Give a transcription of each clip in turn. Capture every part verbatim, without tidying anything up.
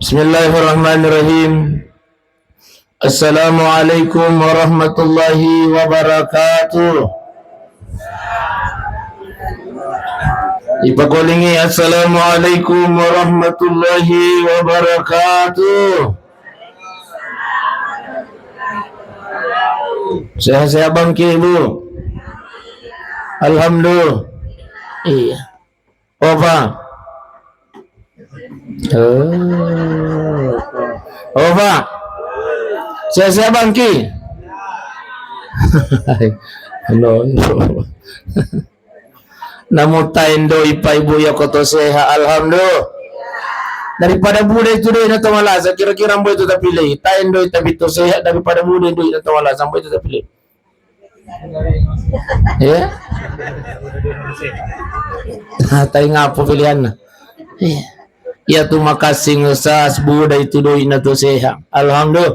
Bismillahirrahmanirrahim. Assalamualaikum warahmatullahi wabarakatuh. Ipakolingi, assalamualaikum warahmatullahi wabarakatuh. Sehat-sehat bangki, Ibu? Alhamdulillah. Iya. Opa. Oh. Opa. Sehat-sehat bangki? No. Namu taendoi pa ibu ya koto sehat, alhamdulillah. Daripada budai tu doi na to malasa, kira-kira mbo itu tapilih. Taendoi tapi to sehat daripada budai doi na to malasa, mbo itu tapilih. Ya. Nah, taingapo pilihanna. Iya. Iya tu makasing usas budai tu doi na to sehat. Alhamdulillah.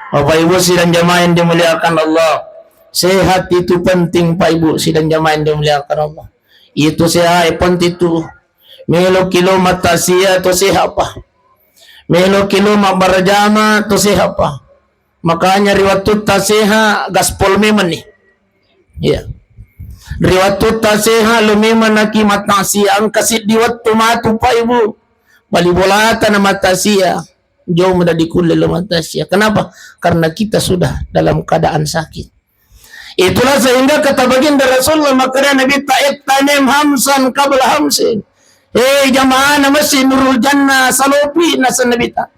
Bapak Ibu sidang jamaah yang dimuliakan Allah. Sehat itu penting, Pak Ibu, sidang jamaah yang dimuliakan Allah. Itu sehat, eh, penting tu. Melo kilo mata sia to sehat, Pak. Melo kilo mabbarajama to sehat, Pak. Makanya ri wattutta sehat, gaspol memang ni. Iya. Ri wattutta sehat, lo memang naki mata sia, engka siddi wettu matu, Pak Ibu. Bali bolata na mata sia. Jauh muda dikulle lo mata sia. Kenapa? Karena kita sudah dalam keadaan sakit. Itulah sehingga kata baginda Rasulullah, makanya Nabi ta, "Ittanim hamsan qabla hamsin." Eh, jamaah na masih Nurul Jannah, salopi nasa Nabi ta.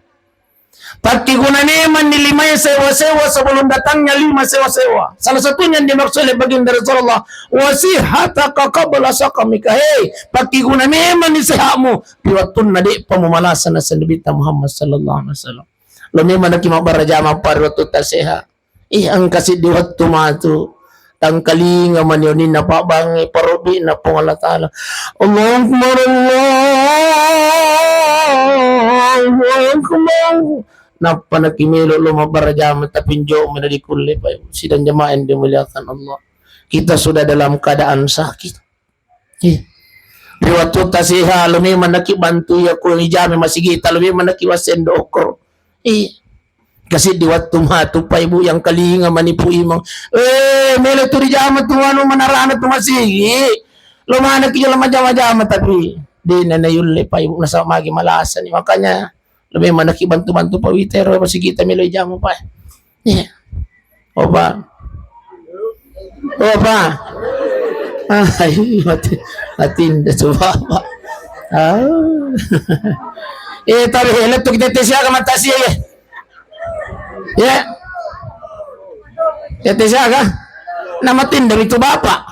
Pakkiguna memang ni lima sewa-sewa sebelum datangnya lima sewa-sewa. Salah satunya yang dimaksud oleh baginda Rasulullah, "Wa sihhataka qabla saqamika." Hei, pakkiguna memang ni sehatmu di waktunna de'pa mumalasa, nasa Nabi ta Muhammad sallallahu alaihi wasallam. Lo memang naki mabbarajama pa ri wattutta sehat. Ih, engka siddi wettu matu. Tangkalinga mani oninna pabbangnge, parobbi'na Puang Allah Ta'ala. Allahu Akbar, Allahu Akbar. Nappa naki melo lo mabbarajama, tapi njo mena dikulle, Pak Ibu. Sidang jamaah yang dimuliakan Allah. Kita sudah dalam keadaan sakit. Iya. Ri wattutta sehat, lo memang naki bantu ya ko ijame masigita, lo memang naki wasseng dokkoro. Iya. Kasiddi wattu matu pa ibu yang kalinga manipu imang. Eh, melo tu rijama tu anu manarana tu masigi. Lo manaki jolo majama-jama tapi de na nayulle pa ibu nasaba magi malasa ni. Makanya lo memang naki bantu-bantu pa witero masigita melo ijama pa. Iya. Opa. Opa. Ah, iya, mati. Mati nda coba, Pak. Ah. Eh, tapi hello tu kita tes ya ke mata sia ya. Ya. Ya tes ya kah? Nama tinda itu Bapak.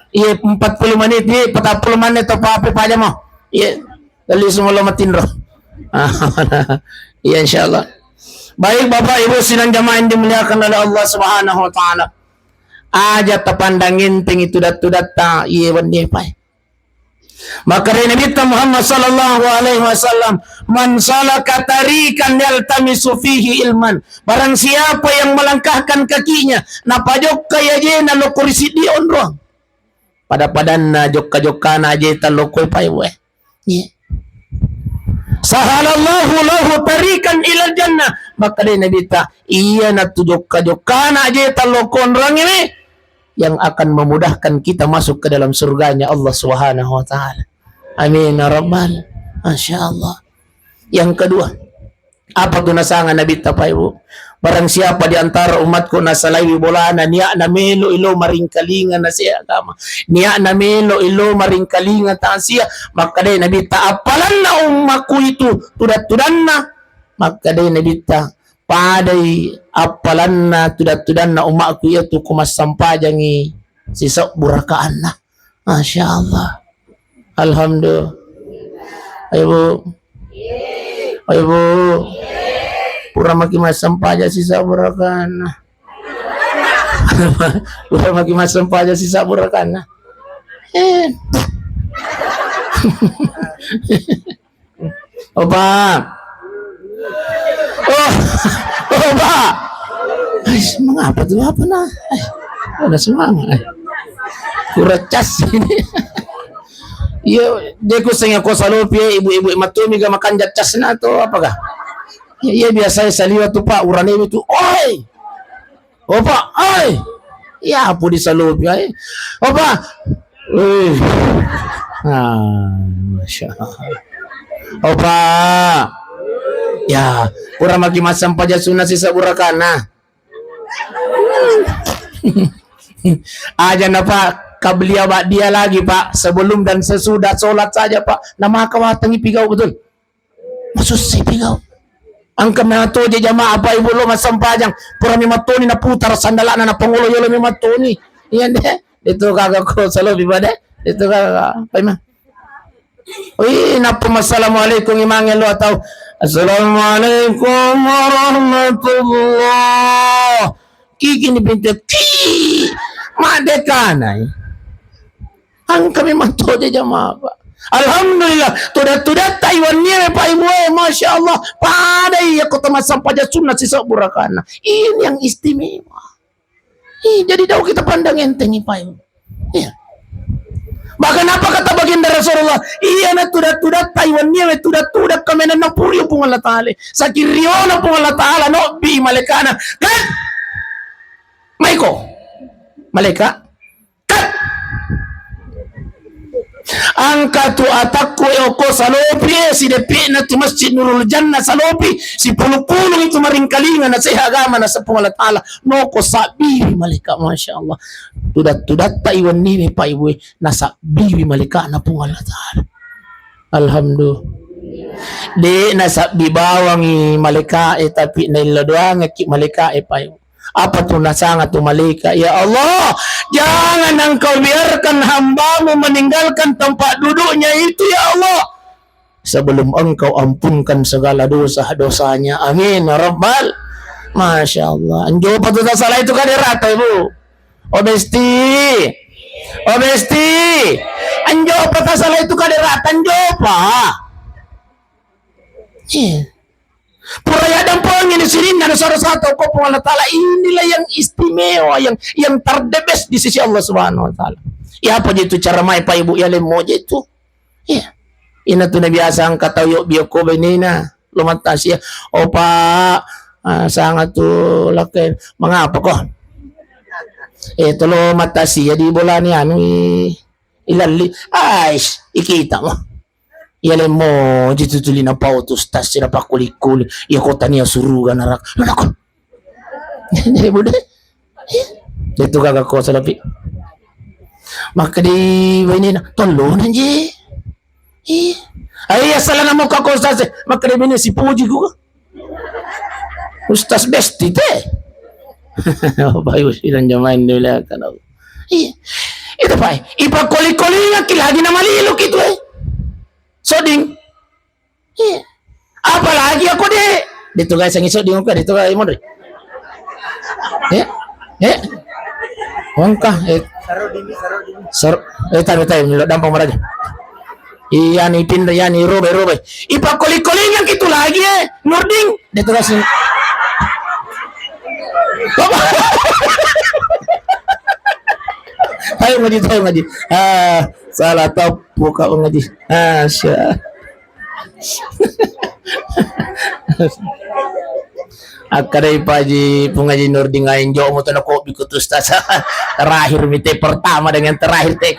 Iya, empat puluh menit ni, empat puluh menit apa apa aja mau. Iya. Lalu semua lo matinro. Iya, insyaallah. Baik, Bapak Ibu sidang jamaah yang dimuliakan oleh Allah Subhanahu wa Ta'ala. Aja tapandang enteng itu dat-, tudatta, iye, wenni, pai. Maka dari Nabi Muhammad sallallahu alaihi wasallam, "Man salaka tariqan yaltamisu fihi ilman." Barang siapa yang melangkahkan kakinya, napajokka ajena lokko ri siddi onrong. Pada-padanna jokka-jokkana ajeta lokko, pai, we. Iya. Sahalallahu lahu tariqan ilal jannah. Maka dari Nabi ta, iya natu jokka-jokkana ajeta lokko onrong ini yang akan memudahkan kita masuk ke dalam surganya Allah Subhanahu wa Ta'ala. Amin ya rabbal. Masya Allah. Yang kedua, apa tu nasanga Nabi ta, Pak Ibu? Barang siapa di antara umatku nasalaiwi bolana, niatna melo ilo maringkalinga nasihat agama, niatna melo ilo maringkalinga tasiah, maka dai Nabi ta, appalanna ummaku itu tudat-tudanna, maka dai Nabi ta, padai appalanna tudat-tudanna ummaku itu ku massampajangi sisebbu rakaanna. Masya Allah. Alhamdulillah. Ayo, Bu. Ayo, Bu. Pura maki massempaja sisebbu rakaanna. Pura maki massempaja sisebbu rakaanna. Eh. Opa. Oh, opa. Ais, mengapa tuh apa nah? Eh, ada semangat. Eh. Kurang cas ini. Iya, de' ku sengnge ko salopi, eh, ibu-ibu mattomi ga makanja' casna to, apa ga? Iya, biasa saliwa tu, Pak, urane itu, "Oi! Opa, oi!" Iya, apa di salopi, eh? "Opa!" Wih. Ah, Masya Allah. "Opa!" Ya, kurang maki massempajang sunna sisa burakana. Aja na, Pak, qabliyah ba'diyah lagi, Pak. Sebelum dan sesudah sholat saja, Pak. Namaka watangi pigau, betul? Masussai pigau. Engka matoje jamaah, Pak, Ibu, lo massempajang. Purani mattoni naputara sandalana, napangolo yolo mi mattoni. Iya, de'. Itu kagak ko salopi pada. Itu kagak. Apa, Imam? Wih, nappa assalamualaikum imangnge lo atau "Assalamualaikum warahmatullah." Kiki ni pintu, ki. Madekanai. Engka memang toje jamaah, Pak. Alhamdulillah, tuda-tudatta iwannie, Pak, Ibu, eh, Masya Allah. Padai ya kota massempajang sunna sisa burakana. Ini yang istimewa. Ih, jadi dau kita pandang enteng, Pak, Ibu. Iya. Bahkan apa kata baginda Rasulullah? Iya, na tuda-tudatta iwannie, tuda-tuda kamenna napuri Puang Allah Ta'ala. Sakiriona Puang Allah Ta'ala, nobbi malaikana. Kan? Maiko. Malaika. Kat! Engka tu atakku, eh, okko salopi, eh, sidepe'na tu Masjid Nurul Jannah salopi, sipulung-pulung itu maringkalinga, naseha agama, nasepung Allah Ta'ala. Noko sabbiri malaika, Masya Allah. Tudat-tudatta iwanni, Pak, Ibu, eh, nasabbiwi malaika na Puang Allah Ta'ala. Alhamdulillah. De' nasabbi bawangi malaika, eh, tapi naillo doangekki malaika, eh, Pak, Ibu. Apa tu nasanga tu malaika? Ya Allah, jangan Engkau biarkan hamba-Mu meninggalkan tempat duduknya itu, ya Allah, sebelum Engkau ampunkan segala dosa-dosanya. Amin, ya Rabbal. Masya Allah. Anjopa tu tasala itu kaderata, Ibu. Oh, Besti. Oh, Besti. Anjopa tasala itu kaderata, anjopa. Iya. Pura yadampengi ni sininna nasara sata ko Puang Allah Ta'ala. Inilah yang istimewa, yang, yang ter-the best di sisi Allah Subhanahu wa Ta'ala. Ya, apa je itu cara mai, Pak, Ibu, ya, lemmo je itu. Iya. Ina tu na biasa engka tau yo biokko benena. Lo mattasi ya. Oh, Pak, ah, sangat tu lakai. Mengapa ko? Eh, tolo mattasi ya di bolani anu i-, ilalli. Ais, ikita mo. Iya lemmo ji tu tuli napau tu stas sira pakkuli-kuli. Iya ko tania suruga neraka. Lo nakon. Jadi bude. Iya. Itu kagak ko salapi. Maka di bainena, "Tollo na je." Iya. Ai, iya, salah namo ka ko stas. Maka di bainena sipuji ku. Ustaz Besti te. Bayu sidang jamain dulu kan. Iya. Itu, Pak. Ipakkoli-kolingaki lagi na malilu ki tu, eh. Soding. Iya. Apalagi aku de'. De' tu guys, yang iso di muka, de' tu guys, mondre. Eh? Eh? Wangka, eh. Sar-, eh, tabe, tabe, milo dampang maraja. Iya ni pindah, iya ni robe, robe. Ipakkoli-kolingaki tu lagi, eh. Nurding, de' tu guys. Tayo ngaji, tayo ngaji. Ah, salah tapu kau ngaji. Ah, sya. Akkadai Paji Pungaji Nurdin, aing jo mo tona kopi ku tu ustaz. Terakhir mi te, pertama dengan terakhir te.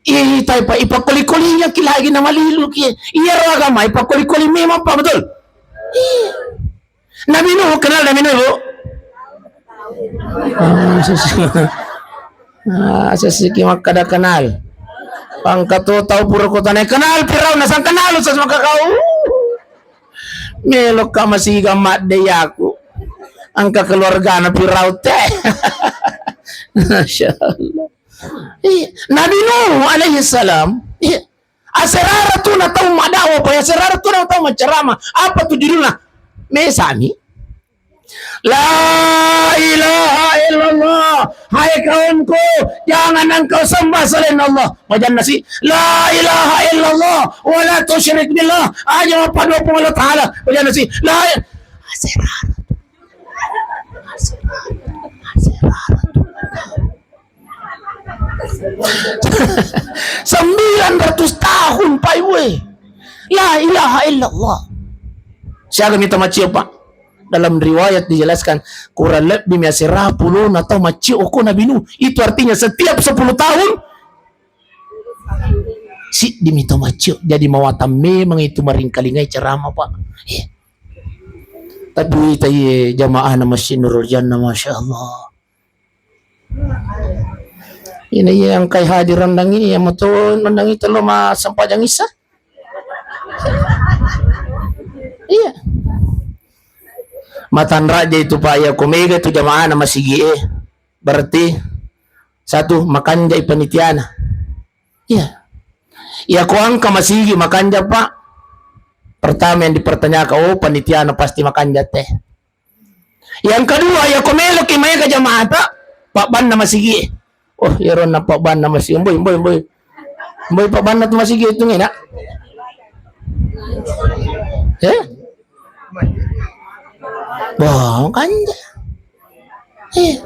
Ih, tai pa ipakkoli-koli yang ki lagi nama lilu ki. Iya ro agama ipakkoli-koli memang, Pak, betul? Iya. Nabi Nuh, kenal Nabi Nuh, Bu? Ah, sesi-, ah, sesiki makkada kenal. Pangkatu tau pura kutana kenal Firaun, nasang kenal, Ustaz, maka kau. Melokka masiga madde yaku. Angka keluargana Firaun te. Masya Allah. Iya. Nabi Nuh alaihi salam, iya. Aserara tu na tau maddakwah, pa aserara tu na tau maccarama. Apa tu judulna? Mesani. La ilaha illallah. Hai kaumku, jangan engkau sembah selain Allah. Bajanna si, la ilaha illallah, wa la tusyrik billah. Aja mappadua Puang Allah Ta'ala. Bajanna si, la il-, aserara tu. Aserara tu. Aserara tu. Sembilan ratus tahun, Pak Ibu, eh. La ilaha illallah. Siaga mita macio, Pak? Dalam riwayat dijelaskan, kurang lebih mi asera pulona tau macio ko Nabi Nuh. Itu artinya setiap sepuluh tahun, siddi mi tau macio. Jadi mawatang memang itu maringkalingai ceramah, Pak. Eh. Tapi wita iye jamaah na Masjid Nurul Jannah, Masya Allah. Ini yang kai hadir rendang ini, yang mau turun rendang itu lo ma sempajang isa. Iya. Matanra aja itu, Pak, ya, ko mega itu jamaah na masigi, eh. Berarti satu, makanjai panitiana. Iya. Iya, ko angka masigi makanja, Pak. Pertama yang dipertanyakan, oh, panitiana pasti makanja teh. Yang kedua, ya ko meloki maega jamaata, pabbanna masigi. Oh, iyaro na pabbanna masigi. Mboi, mboi, mboi. Mboi pabbanna tu masigi itu ngena. Eh? Wah, kanja. Eh.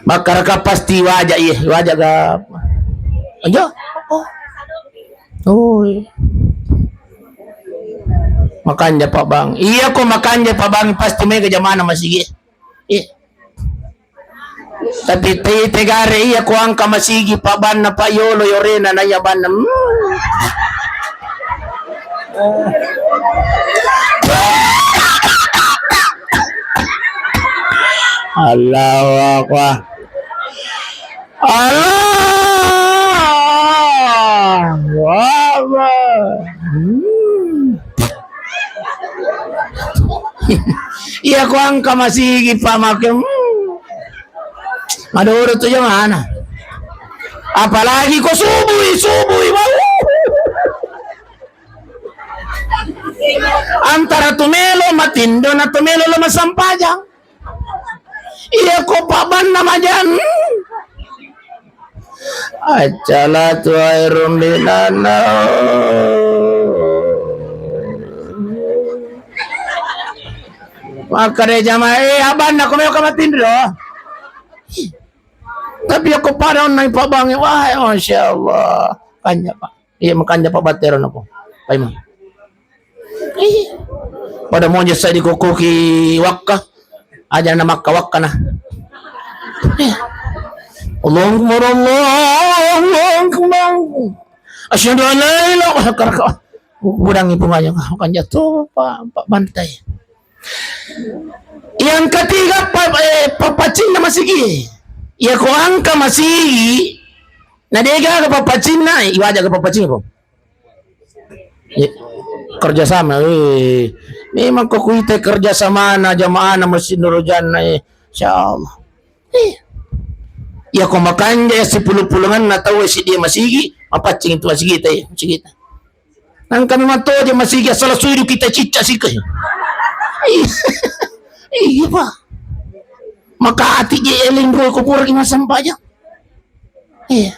Makkaraka pasti waja, iya, waja ga. Aja. Oh. Oh, iya. Makanja, Pak Bang. Iya, ko makanja, Pak Bang, pasti mega jamaah na masigi. Iya. Tapi te-, tegare iya ko angka masigi, Pak, banna, Pak, yolo yorena na iya banna. Hmm. Allahu Akbar. Allahu Akbar. Hmm. Iya, ko angka masigi, Pak, make, hmm. Madoro tu jamaah na. Apalagi ko subui, subui, wah. Antara tu melo matinro na tu melo lo masampajang. Iya, ko pabbanna majan. Accalatu airun binana. Makkeda jamaah, eh, abanna ko melo ka matinro. Tapi aku pada onnai pabangi, wah, Masya Allah. Kanya, Pak. Iya, makanja, Pak, battero nako. Paimeng. Ih. Pada moja saya dikokoki wakka. Aja na makka wakka na. Iya. Allahu Akbar, Allahu Akbar. Asyhadu an la ilaha illallah. Budangi punganya, makanja tu, Pak, Pak Bantai. Yang ketiga, pa-, eh, papacinna masigi. Iya, ko angka masigi, na degaga papacinna, eh, iwajaga papacing, Bang. Iya, kerjasama, eh. Memang ko kuita kerjasama na jamaah na Masjid Nurul Jannah, eh. Insya Allah. Eh. Iya, ko makanja ya sipulung-pulunganna tau, eh, si dia masigi, mapaccing itu masigi, eh, masigi. Nang kami matoje masigi asala suidu kita cicca sike. Iya. Iya, Pak. Maka ati je eling roi kuburan masempajang. Iya.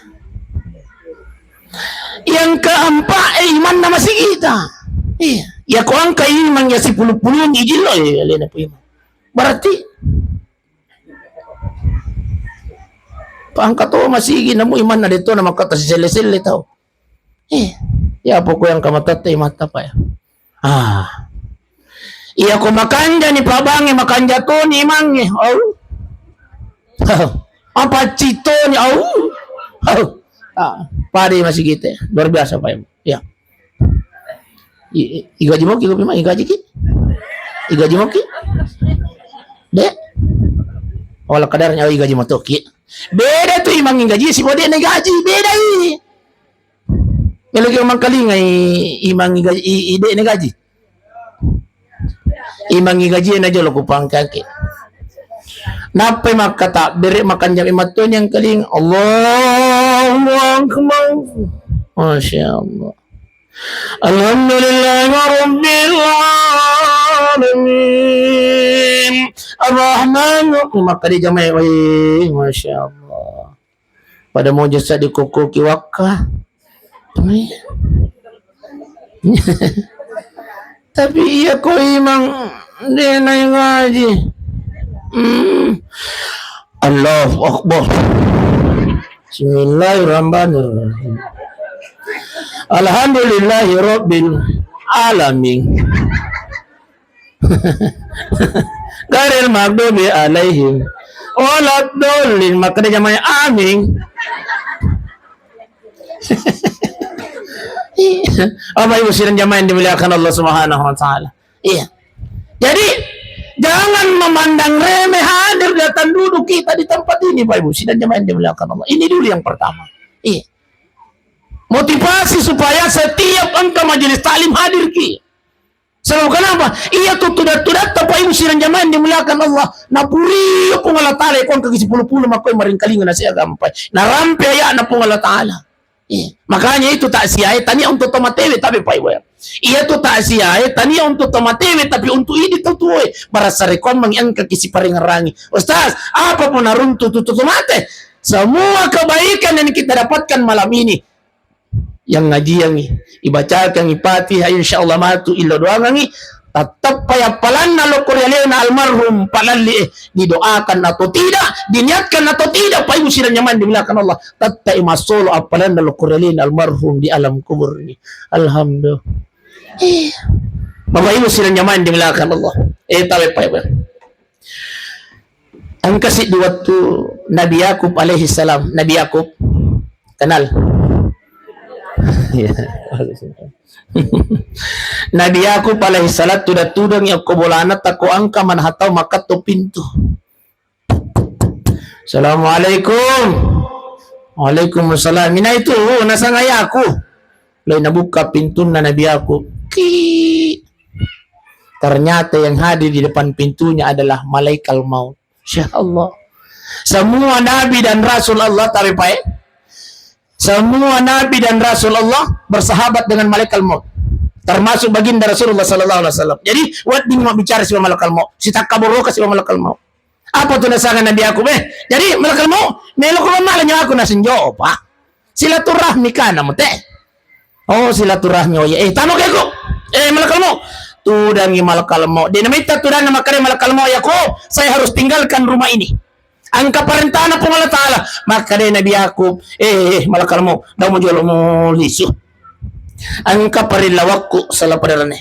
Yang keempat, eh, imanna masigita. Iya. Ya ko angka imang ya sipulung-pulung ijillo, eh, alena pu imang. Berarti pangka to masigi namu imanna de to na makkata siselle-selle tau. Eh, ya pokok yang kamatatte imatta, Pak, ya. Ah. Iya ko makanja ni pabange, makanja toni imange. Au. Apa citoni, au. Au. Ah, pada masigite. Luar biasa, Pak, ya. Ya. I, i, igaji moki, kopi mah, igaji ki? Igaji moki? De'? Wala kadarnya, oh, igaji motoki. Beda tu imang igaji, si bode na gaji, beda i. Melo ki mangkalinga i, imang igaji, i, i, de' na gaji. Imang igaji na jolo ku pangkaki. Nappai makkata, bere' makanjami mattoni yang kaling. Allahu Akbar. Masya Allah. Alhamdulillahirabbil alamin. Arrahman. Maka dijamai, wih, Masya Allah. Pada moja sa dikokoki wakka. Tapi iya ko imang de' na ngaji. Hmm. Allahu Akbar. Bismillahirrahmanirrahim. Alhamdulillahi rabbil alamin. Ghairil maghdubi alaihim waladdallin. Makkeda jamaah, amin. Bapak Ibu sidang jamaah yang dimuliakan Allah Subhanahu wa Ta'ala. Iya. Jadi, jangan memandang remeh hadir datang duduk kita di tempat ini, Bapak Ibu sidang jamaah yang dimuliakan Allah. Ini dulu yang pertama. Iya. Motivasi supaya setiap engka majelis taklim hadir ki. Sebab kenapa? Iya tu tudat-tudatta, Bapak Ibu sidang jamaah yang dimuliakan Allah. Napuri Puang Allah Ta'ala, ko engka ki sipulu-pulu makkoi maringkalinga nasihat gampai. Narampe ayana Puang Allah Ta'ala. Iya. Makanya itu takziah tania untuk tomatewe, tapi Pak Ibu ya. Iya tu takziah tania untuk tomatewe, tapi untuk idi tau tuoe. Barasa rekoammengngi engka ki siparengerangi. Ustaz, apa pun naruntu tu, tu, tu mate? Semua kebaikan yang kita dapatkan malam ini, yang ngajiangi, ibacakangi Fatihah, insya Allah matu illo doangangi, tatteppai appalanna lokko ri alena almarhum Pak Lalli, eh, didoakan atau tidak, diniatkan atau tidak, Pak Ibu sidang jamaah yang dimuliakan Allah, tettai massolo appalanna lokko ri alena almarhum di alam kuburnya. Alhamdulillah. Eh, Bapak Ibu sidang jamaah yang dimuliakan Allah. Eh, tabe Pak Ibu. Engka siddi wettu Nabi Yakub alaihi salam. Nabi Yakub, kenal? Iya. Nabi Yakub alaihi salam tudang-tudang yakko bolana tako engka manaha tau makkatto pintu. Assalamualaikum. Waalaikumsalam. Mina itu nasanga Yakub. Loi nabukka pintunna Nabi Yakub. Ki. Ternyata yang hadir di depan pintunya adalah malaikat maut. Masya Allah. Semua nabi dan rasul Allah, tabe Pak, eh? Semua nabi dan rasul Allah bersahabat dengan malaikat maut. Termasuk baginda Rasulullah sallallahu alaihi wasallam. Jadi, wedding mabbicara sibawa malaikat maut. Sitakka boroka sibawa malaikat maut. Apa tu nasanga Nabi Yakub, eh? Jadi, malaikat maut, melo ko mala nyawaku nasenjo, Pak. Silaturahmi kana mute. Oh, silaturahmi, oh iya. Eh, tano keko. Eh, malaikat maut. Tudangi malaikat maut. De nametta tudanna makkeda malaikat maut, Yakub, saya harus tinggalkan rumah ini. Engka parentana Puang Allah Ta'ala. Makkeda Nabi Yakub, eh, eh, malaikat maut, dau mujolo mulisu. Engka parellawakku sala padarane.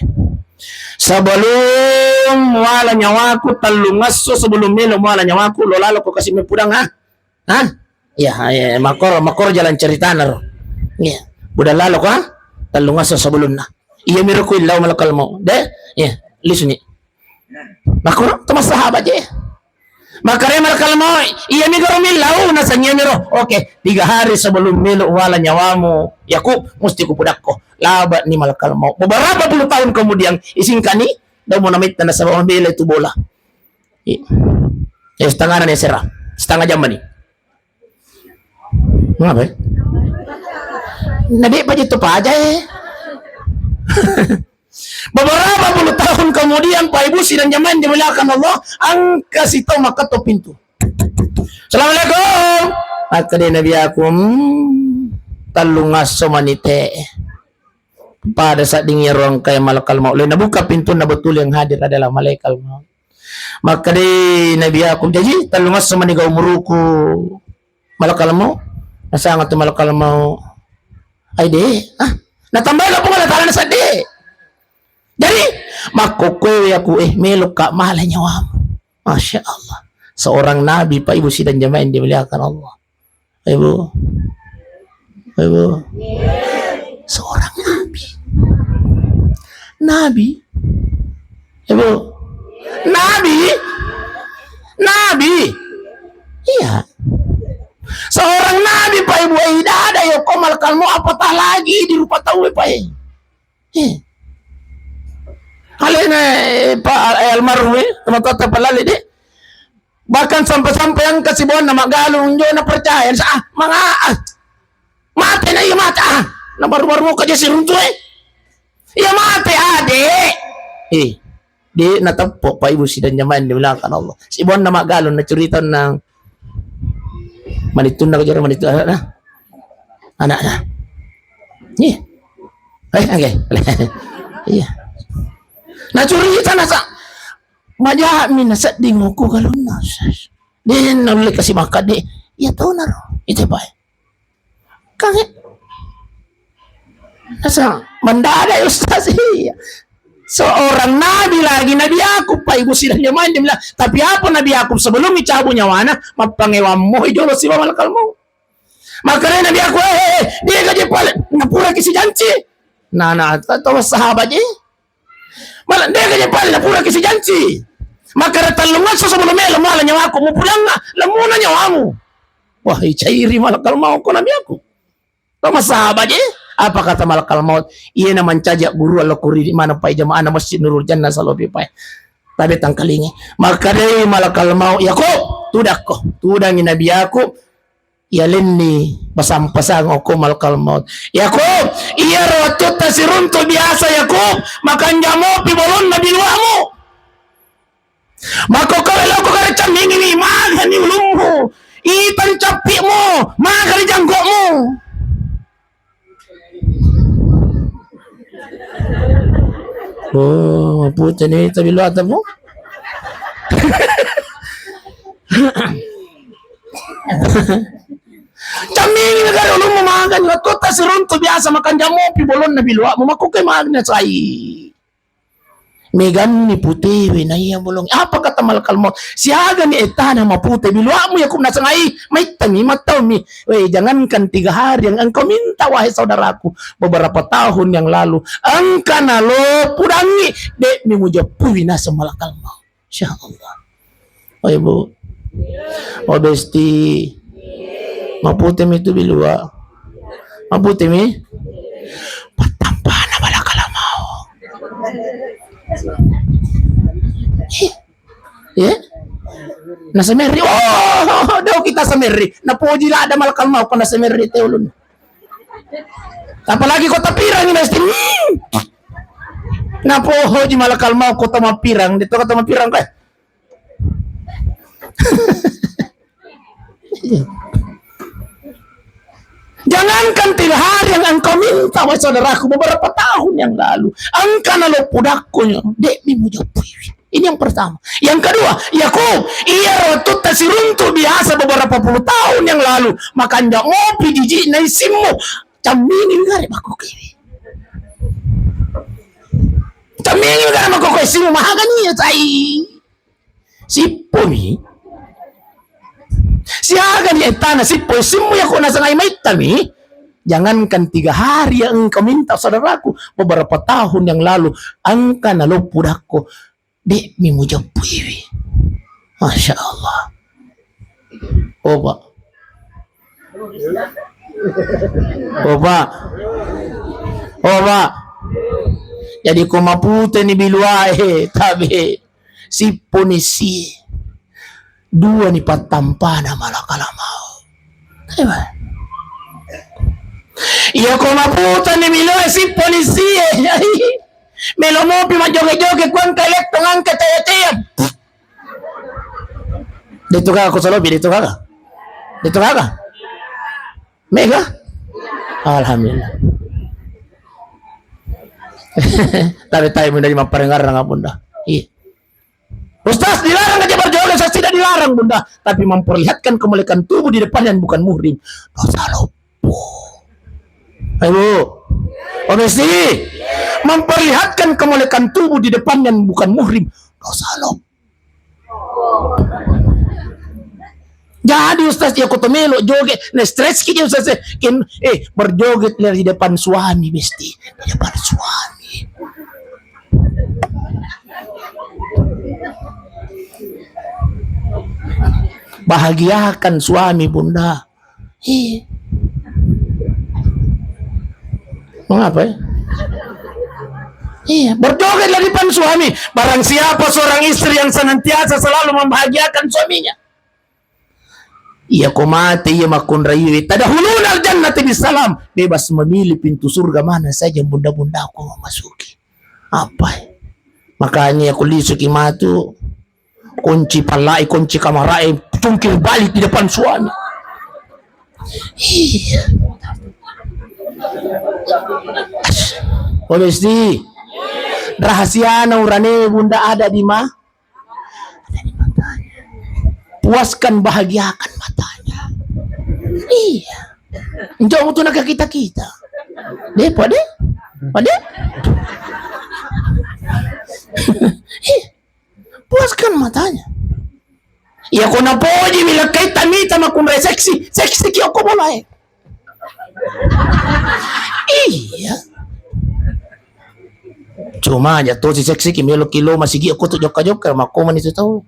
Sebelum wala nyawaku, tellung esso sebelum melo muala nyawaku, lo laloko kasi mepudang, ah. Hah? Iya, iya, makoro, makoro jalan ceritana ro. Iya. Buda lalo ko, ha? Tellung esso sebelumna. Iya miro ku illau malakal mau. De? Iya, lisuni. Makoro, teman sahabat je. Makare malakal mau, iya mi garo millau, nasang iya miro. Oke, tiga hari sebelum melo wala nyawamu, Yakub, mesti ku pudakko. Laba ni malakal mau. Beberapa puluh tahun kemudian, isingkani, dau mo namitta nasaba mabela itu bola. Iya. Ya, setengah ni sera. Setengah jam ni. Ngapa, eh? Na de' pa jetto paja, eh. Beberapa puluh tahun kemudian, Pak Ibu sidang jamaah yang dimuliakan Allah, engka sitau makkatto pintu. Assalamualaikum. Makkeda Nabi Yakub, hmm, tellung esso mani te. Pada sadding iyaro engkae malakal maut. Lain nabuka pintunna, betul yang hadir adalah malaikat maut. Makkedai Nabi Yakub, jaji tellung esso mani ga umuruku malakal maut? Nasanga tu malakal maut, ai de', ah, natambai ga Puang Allah Ta'ala naseddi. Jadi, makkokkoe aku, eh, melokka mala nyawamu. Masya Allah. Seorang nabi, Pak Ibu sidang jamaah yang dimuliakan Allah. Ibu. Ibu. Seorang nabi. Nabi. Ibu. Nabi. Nabi. Iya. Seorang nabi, Pak Ibu, eh, tidak ada ya komal kalmo apatah lagi di rupa tahu, Pak, eh. Eh. Alena, eh, Pak, eh, almarhum, eh, teman-teman, Pak Lali, deh. Bahkan sampai-sampai engka sibawanna maggalung, njo na percaya, sa, ah, manga, ah. Mate na iya mate, ah. Na baru-baru mau kerja siruntu, eh. Iya mate, ade. Eh, de' nateppo, Pak Ibu sidang jamaah yang dimuliakan Allah. Sibawanna maggalung, na cerita nang manittunna, kejara manittu anakna. Anakna. Iya. Eh, oke. Iya. Na cerita nasa. Majami nasedding okko galunna. De' naulle kasi makkadde. Iya tau naro. Ite bae. Kan, eh, masa mendadak, Ustaz, iya. Seorang nabi lagi, Nabi Yakub, Pak Ibu sidang jamaah yang dimuliakan. Tapi apa Nabi Yakub sebelum dicabut nyawana? Mappangewammo jolo sibawa malakal maut. Makanya Nabi Yakub, eh, eh, eh, dia gaji pale, napura kisi janci. Nah, nah, atau sahabat je. Malah dia gaji pale, napura kisi janci. Maka datang lungan sebelum melo mala nyawaku, mupulanga, lemuna nyawamu. Wah, icairi malakal maut ko Nabi Yakub. Tau masahabat je, apa kata malakal maut? Iya na mancaji guru Allah kuridi mana pai jamaah na Masjid Nurul Jannah salopi pai. Tabe tangkalingi. Maka dei malakal maut, Yakub, tudakko. Tudangi Nabi Yakub, iya lenni pasang-pasang oko malakal maut. Yakub, iya ro wattutta siruntu biasa Yakub, makanja mopi bolonna biluamu. Makkokkoe lokko kare cammingiwi, magani ulummu, itang cappi'mu, magani janggokmu. Oh, mapute ni tabiluata mu. Cammingiwi kare ulummu, magani, wattutta siruntu biasa makanja mopi bolonna biluamu, makkokkoe magani sai. Meganni putewe naiya bolong. Apa kata malakal maut? Siagani ettana mapute biluamu Yakub nasengai, maittami, mattaumi. Weh, jangankan tiga hari yang engkau minta, wahai saudaraku, beberapa tahun yang lalu, engka nalo pudangi, de'mi mujeppui naseng malakal maut. Insya Allah. Oh, Ibu. Oh, Besti. Maputemi tu bilua. Maputemi. Pattampana malakal maut. Eh? Eh? Nasemerri. Oh, dau kita semerri. Napoji lada malakal maut ko nasemerri te ulun. Apalagi kota Pirang ini, Besti. Hmm. Napoji malakal maut kota Mapirang. Di kota Mapirang, eh. Jangankan tiga hari yang engkau minta, wahai saudaraku, beberapa tahun yang lalu, engka nalo pudakko nyo, de'mi mujeppui. Ini yang pertama. Yang kedua, Yakub, iya ro wattutta siruntu biasa beberapa puluh tahun yang lalu, makanja mopi jiji na isimmu, cammingiwi gare makkokkoe. Cammingiwi gare makkokkoe, simmu magani ya tai. Sippomi. Siagani ettana sippo simmu yako nasengai maittami. Jangankan tiga hari yang engkau minta, saudaraku, beberapa tahun yang lalu, engka nalo pudakko, de'mi mujeppuiwi. Masya Allah. Oh, Pak. Oh, Pak. Oh, Pak. Jadi ko maputeni biluae, tabe. Sippo ni sie. Dua ni pattampana malakal maut. Iya ko maputeni biluae, sippo ni sie. Melo mopi majjoge-joge, kuang kaletto ngangka taya-taya. De'tu gaga ko salopi, de'tu gaga. De'tu gaga. Mega? Alhamdulillah. Tapi tai Bunda mapparengarang Bunda. Iya. Ustaz, dilarang aja berjoget, saya tidak dilarang, Bunda. Tapi memperlihatkan kemolekan tubuh di depan yang bukan muhrim, dosa loppo. Ayo, Bu. Pak Besti, memperlihatkan kemolekan tubuh di depan yang bukan muhrim, dosa loppo. Jadi Ustaz, iya ko to melo joget, na stres ki dia Ustaz, eh. Ken, eh, berjogetlah di depan suami, Besti. Di depan suami. Bahagiakan suami, Bunda. Iya. Mengapa, ya? Iya, berjogetlah di depan suami. Barang siapa seorang istri yang senantiasa selalu membahagiakan suaminya, iya ko mate, iya makkunraiwi, tadkhulunal jannata bisalam, bebas memilih pintu surga mana saja bunda-bundaku memasuki. Apa? Makanya iya ko lisuki matu, kunci pallai, kunci kamarae, cungkil balik di depan suami. Iya. Oh, Besti. Rahasiana urane, Bunda, ada di ma-, ada di matanya. Puaskan, bahagiakan matanya. Iya. Njo mutu na kita-kita. De, pade? Pade? Ih, puaskan matanya. Iya ko napoji mi lekkai tamita makunrai seksi, seksi ki okko bolae. Iya. Cuma aja to si seksi ki melo ki lo masigi okko tu jokka-jokka makko mani tu tau.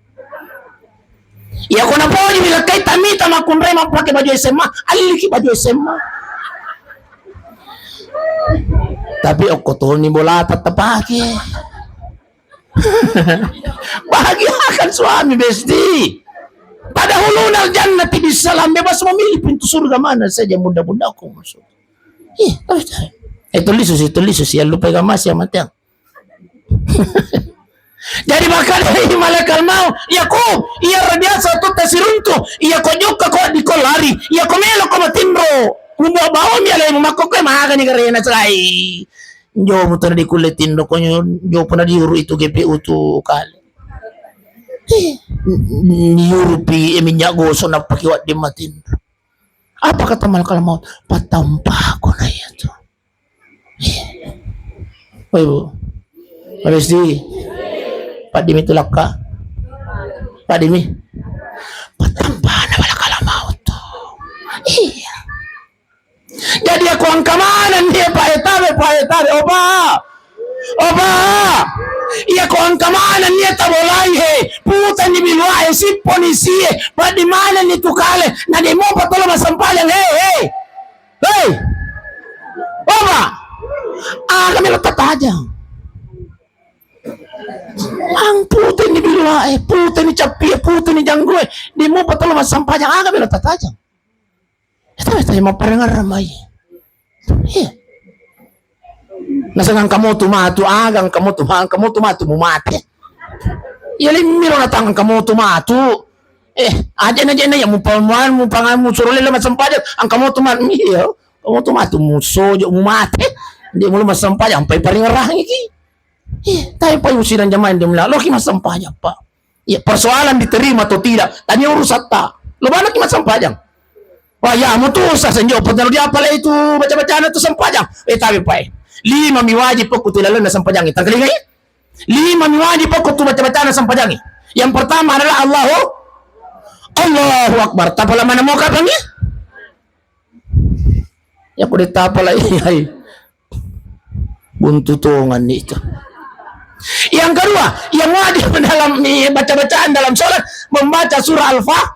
Iya ko napoji mi lekkai tamita makunrai mappake baju S M A, alliki baju S M A. Tapi okko toni bola tetap pake. Bahagiakan suami, besti. Pada hulunal jannati bisalam, bebas memilih pintu surga mana saja, mudah-mudahan aku masuk. Ih, terus, eh, tulis susi, tulis susi, yang lupa gak masih sama tiang. Jadi makanya malaikat mau, iya ko, iya biasa tu tasiruntu, iya ko jokka ko di ko lari, iya ko melo ko matinro, mubawa bawa mi alai makko ko magani karena selai. Njo mutar di kulit tinro ko njo, njo pernah diuru itu G P U tu kali. Ih, niurupi, eh, minyak gosok napaki wadding matinro. Apa kata malaikat maut? Patampako na iya tu. Oi, Bu. Habis di. Paddimi tu lakka. Paddimi. Patampana malaikat maut tu. Iya. Jadi aku angka maneng dia, Pak, eh, tabe, Pak, eh, tabe, opa. Opa. Iya ko angka maneng dia tabolai he. Putani bilua he, sipponi sie. Paddi maneng ni tu kale. Na demo patolo masampajang he, he. Hei. Opa. Aga melo tatajang. Ang putani bilua he, putani cappi he, putani janggu he. Demo patolo masampajang, aga melo tatajang. Eta, eta mapparengerang mai. Iya. Naseng engka motu matu, aga engka motu ma-, engka motu matu mumate. Iya, limmi lo natang engka motu matu. Eh, aja na, aja na, ya, mupa-, muan, mupangan, musuro lele massempajang, engka motu ma-, iya, engka motu matu musojo mumate. Dia mulu massempajang, ampai parengerang iki. Iya, tapi pa usiran jamaah dia mula, loki massempajang, Pak. Iya, persoalan diterima atau tidak, tanya urusan ta. Lo mana ki massempajang? Wah, ya, mutu usah senjo, betul dia apa itu baca-bacaan itu sempajang. Eh, tapi, Pak, eh. Lima mi wajib pokok tu lalenna sempajang. Tangkalingai? Lima mi wajib pokok tu baca-bacaan sempajang. Yang pertama adalah Allahu, Allahu Akbar. Tapala mana mau kapan ya? Ya, aku ditapala, iya, iya. Buntu tongan itu. Yang kedua, yang wajib dalam, eh, baca-bacaan dalam sholat, membaca surah Al-Fa-,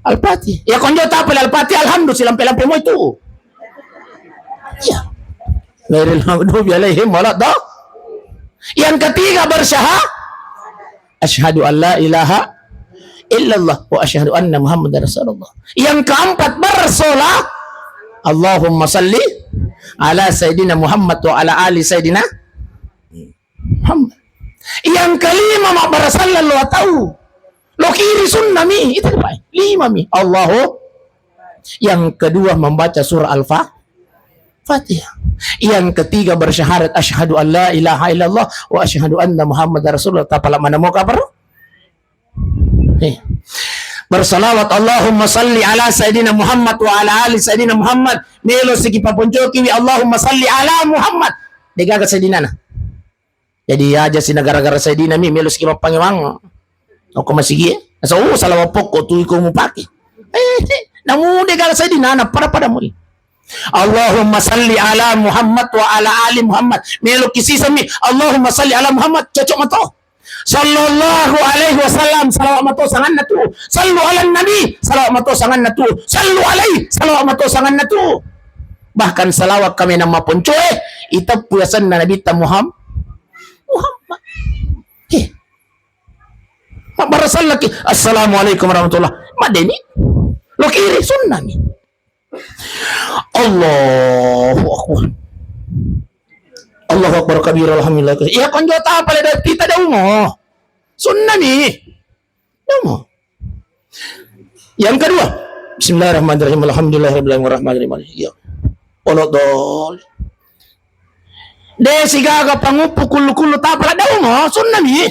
Al-Fatihah. Ya, konjo tapala Al-Fatihah, alhamdulillah, silampe-lampe mo itu. Iya. Ghairil maghdubi alaihim walad-, yang ketiga, bersyahadat. Asyhadu an la ilaha illallah wa asyhadu anna Muhammadar Rasulullah. Yang keempat, bersolat. Allahumma salli ala Sayyidina Muhammad wa ala ali Sayyidina Muhammad. Yang kelima, mabbarasallang lo atau lo kiri, sunnah mi. Itu, Pak. Lima mi. Allahu. Yang kedua, membaca surah Al-Fa-, Fatihah. Yang ketiga, bersyahadat, asyhadu an la ilaha illallah wa asyhadu anna Muhammadar Rasulullah. Tapala mana mau kabar? Eh. Bersalawat, Allahumma salli ala Sayyidina Muhammad wa ala ali Sayyidina Muhammad. Melo siki paponcoki wi, Allahumma salli ala Muhammad. Degaga Sayyidina na. Jadi aja si na gara-gara Sayyidina mi melo siki mappangewang. Okko masigi e. Nasa, oh, salah pokok tu iko mupake. Eh, namu degaga Sayyidina na pada-pada mui. Allahumma salli ala Muhammad wa ala ali Muhammad. Melo kisisa mi. Allahumma salli ala Muhammad. Cocok mato. Sallallahu alaihi wasallam, salawat mato sanganna tu. Sallu ala nabi, salawat mato sanganna tu. Sallu alaihi, salawat mato sanganna tu. Bahkan salawat kami nama poncoe, iteppu yasenna Nabi ta Muham-, Muhammad. He. Mabbarasallang ki, "Assalamualaikum warahmatullah." Madeni. Lo kiri sunnah ni. Allahu Akbar. Allahu Akbar kabira, alhamdulillah. Iya, konjo tapale da pita daumo. Sunnah mi. Daumo. Yang kedua, bismillahirrahmanirrahim. Alhamdulillahirabbil alamin, arrahmanirrahim. Iya. Ono dol. De sigaga panguppu kullu-kullu tapala daumo, sunnah mi.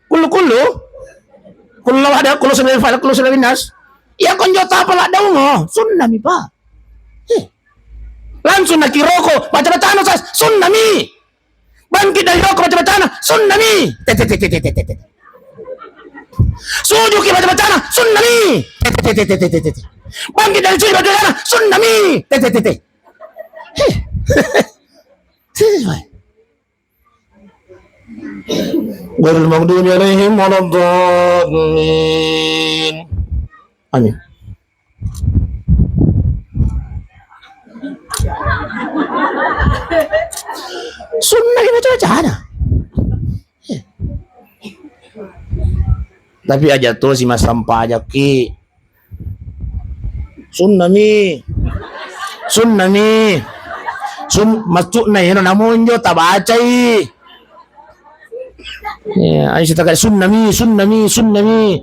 Kullu-kullu. Kullu ada, kullu sudah fala, kullu sudah binas. Iya konjo tapala daumo, sunnah mi, Pak. Eh. Langsung nakiroko, baca-bacana, Ustaz, sunnami. Bangkit dari roko, baca-bacana, sunnami. Te, te, te. Sujuki, baca-bacana, sunnami. Te, te, te. Bangkit dari sujud, baca-bacana, sunnami. Te, te, te, te. Eh. Ghairil maghdubi alaihim waladdallin. Amin. Sunnah ki baca-bacana. Tapi aja tosi massampajaki. Sunnami. Sunnami. Sun-, maksudna eno namonjo tabacai. Ya, ayo kita kayak sunnami, sunnami, sunnami.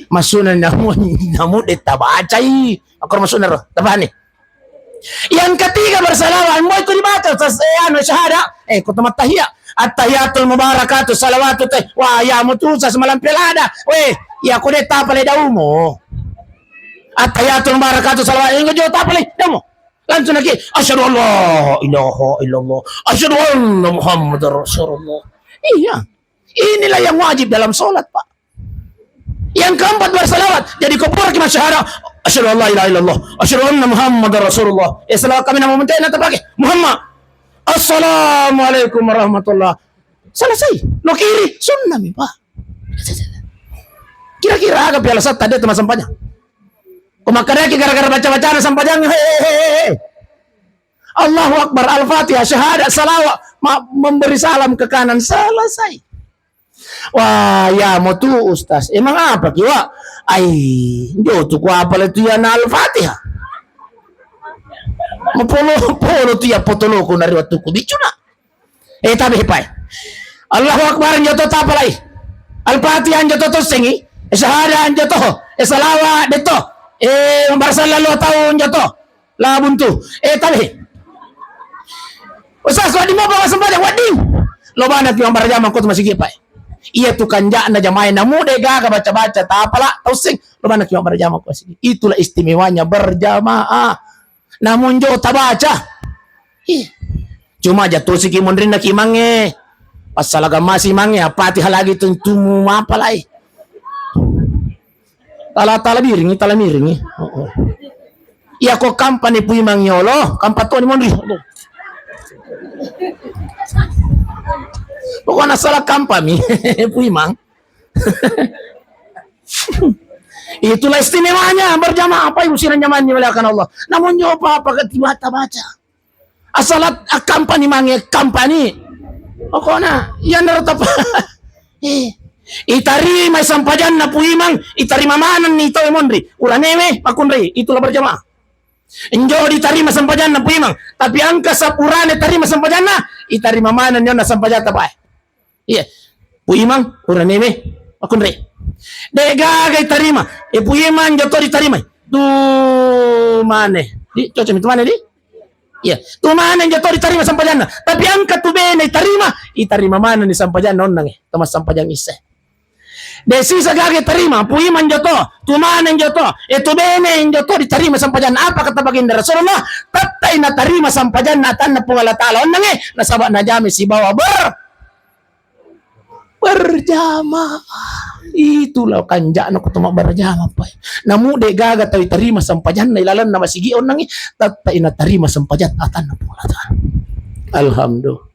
Maksudna namu, namu de tabacai. Aku maksudna ro, tabani. Yang ketiga bersalawat, mau itu dibaca, tas-, eh, anu, syahadat, eh, kau tamat tahiyat. Attahiyatul mubarakatu salawatu teh. Wah, ya mutu sas malam pelada. Weh, ya kau de tapale daumo. Attahiyatul mubarakatu salawatu, enggak jauh tapale daumo. Langsung lagi, asyhadu an la ilaha illallah, asyhadu anna Muhammadar Rasulullah. Iya. Inilah yang wajib dalam sholat, Pak. Yang keempat bersalawat. Jadi kau pura ki masyahada, asyhadu an la ilaha illallah, asyhadu anna Muhammadar Rasulullah. Eh, salawat kami nama mentena tapake. Muhammad. Assalamualaikum warahmatullah. Selesai. Lo kiri, sunnah mi, Pak. Kira-kira aga piala satta de tu massempajang. Ko makkedaki gara-gara baca-bacana sempajang, he, he, he, he. Allahu Akbar, Al-Fatihah, syahadat, salawat, ma-, memberi salam ke kanan, selesai. Wah, ya mau tu Ustaz. Emang apa ki, Wa? Ai, jo tu ku apa le tu ya na Al-Fatihah. Mapolo-polo tu ya potoloku nari wattuku bicuna. Eh, tabe hepai. Allahu Akbar, njoto tapalai. Al-Fatihah, njoto tosengi. Eh, syahadah, njoto. Eh, salawa, deto. Eh, barsallallahu tau, njoto. La buntu. Eh, tabe. Ustaz, wedding mopa massempajang, wedding. Lo bana ki mabbara jama ko tu masigi, Pak. Iya tu kanja'na jamaah namu de gaga baca-baca tapala, tauseng. Lo bana ki mabbara jama ko masigi. Itulah istimewanya berjamaah. Namun jo tabaca. Ih. Cuma jatosiki monrinna ki mange. Passalaga masi mange, apati halagi tentumu mapalai. Tala, tala biringi, tala miringi. Oh, oh. Iya ko kampani puimang yolo, kampa toni monri. Pokoknya salah kampami puimang. Itulah istimewanya berjamaah. Apa ibu sirah nyamannya melakukan Allah? Namun nyoba apa ketiba baca. Asalat akkampani mange kampani. Okona, iyanaro tapa. Eh, itarimai sampajanna puimang, itarima manenni tau monri. Uranewe makunrai, itulah berjamaah. Enjo ditarima sampajanna puimang, tapi angka sapurane tarima sampajanna, itarima manenni onna sampajatta pae. Iya. Pu Imang, uranewe, makkunrai. De gaga itarima. E Pu Imang, joto ditarimai. Tu mane. Di, cocok mi tu mane, di? Iya. Tu mane joto ditarima sampajanna. Tapi angka tu bene itarima, itarima manenni sampajanna onnange. Tama sampajang isse. De sisa gaga itarima, Pu Imang joto, tu mane joto, e tu bene joto ditarima sampajanna. Apa kata baginda Rasulullah? Tettai natarima sampajanna atanna Puang Allah Taala onnange, nasaba najame sibawa ber- Berjamaah. Itulah kanja'na ko to mabberjamaah, Pak. Namu de gaga tau itarima sampajanna ilalenna masigi onnangi, tettai natarima sampajatta atanna Puang Allah Taala. Alhamdulillah.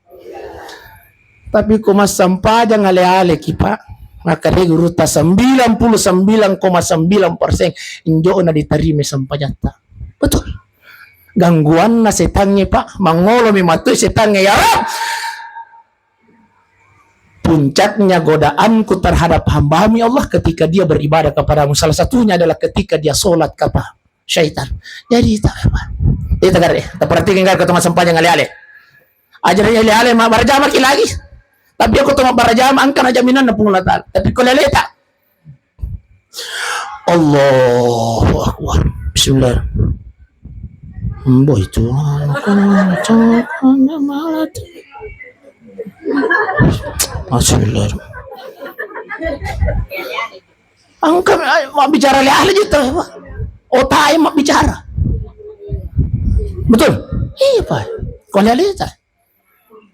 Tapi ko massampajang ale-ale ki, Pak. Makkeda gurutta sembilan puluh sembilan koma sembilan persen injo'na ditarima sampajatta. Betul. Gangguanna setangnge, Pak. Mangolo mi matu setangnge, ya Rabb. Puncaknya godaanku terhadap hambamu, ya Allah, ketika dia beribadah kepadamu. Salah satunya adalah ketika dia sholat, kata syaitan. Jadi, tak apa. Kita gare, kita perhatikan gare, kita masempajang ale-ale. Ajaran ale-ale, ma barjama ki lagi. Tapi aku tu barjama, angkana jaminan na Puang Allah Taala. Tapi kalau leta, Allahu Akbar. Bismillah. Mbo itu. Bismillah. Engka, eh, mabbicara le ahli gitu. Otak mabbicara. Betul? Iya, Pak. Kau lihat, lihat.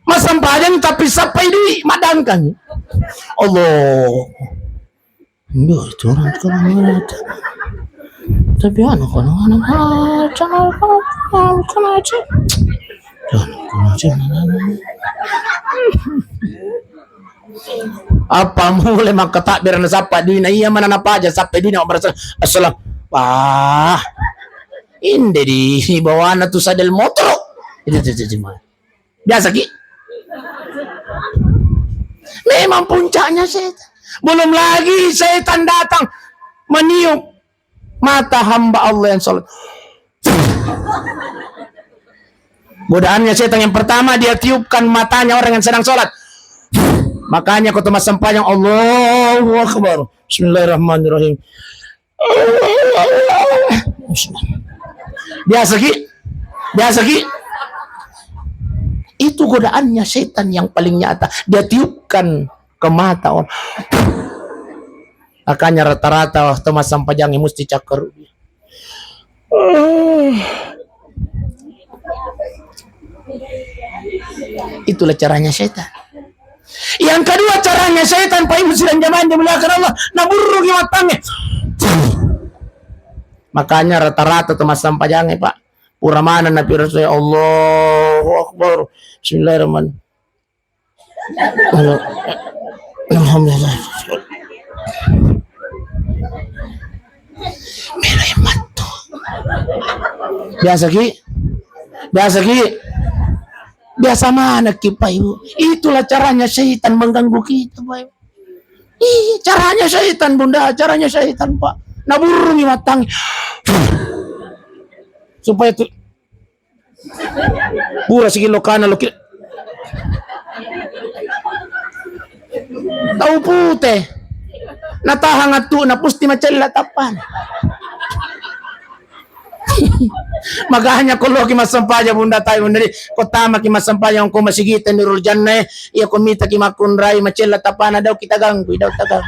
Massempajang tapi sappai dui, madangkang. Allah. Duh, itu orang kalau ngajak. Tapi anu kalau ngajak, ngajak, ngajak. Jangan ngajak. Apa mulai maka takbir na sappa duina, iya mana napa aja sappa duina, merasa assalam. Wah. Inde di bawana tu sadel motoro. Itu, itu, itu, itu. Biasa ki? Memang puncaknya setan. Belum lagi setan datang meniup mata hamba Allah yang sholat. Godaannya setan yang pertama, dia tiupkan matanya orang yang sedang sholat. Makanya kau massempajang, Allahu Akbar. Bismillahirrahmanirrahim. Biasa ki? Biasa ki? Itu godaannya setan yang paling nyata. Dia tiupkan ke mata orang. Makanya rata-rata waktu massempajang mesti cakkeru. Itulah caranya setan. Yang kedua caranya setan, Pak Ibu sidang jamaah yang dimuliakan Allah, naburruki mattangnge. Makanya rata-rata tu massempajang, Pak. Pura mana napi rasanya, Allahu Akbar. Bismillahirrahmanirrahim. Alhamdulillah. Melo yang mattu. Biasa ki? Biasa ki? Biasa mana ki, Pak Ibu? Itulah caranya setan mengganggu kita, Pak Ibu. Iya, caranya setan, Bunda, caranya setan, Pak. Naburrungi matang. Supaya tu pura sigi lokana loki. Tau pute. Natahang attu na pusti macella tappana. Makanya ko loki massempajang, Bunda, tai, Bunda, di ko tamaki massempajang ko masigita Nurul Jannah, iya ko mitaki makkunrai macella tappana, dau kita ganggu, dau tagang.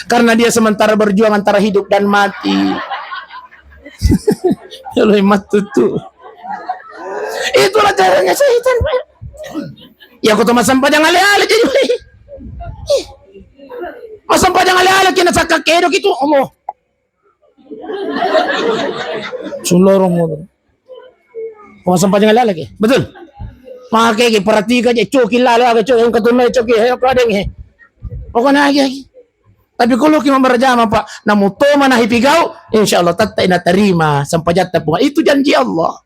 Karena dia sementara berjuang antara hidup dan mati. Kalau mattu tu. Itulah caranya setan, Pak. Ya, aku tuh massempajang ale-ale jadi. Massempajang ale-ale kena sakka kedo gitu, Allah. Sulorong ngono. Massempajang lagi. Betul. Makanya perhatikan je, coki lalo aga, coki yang ketunai, coki, ayo kau deng, he. Pokoknya lagi, lagi. Tapi kalau kita berjamaah, Pak, namu toma nahi pigau, insya Allah tetap ina terima sempajatta, Pak. Itu janji Allah.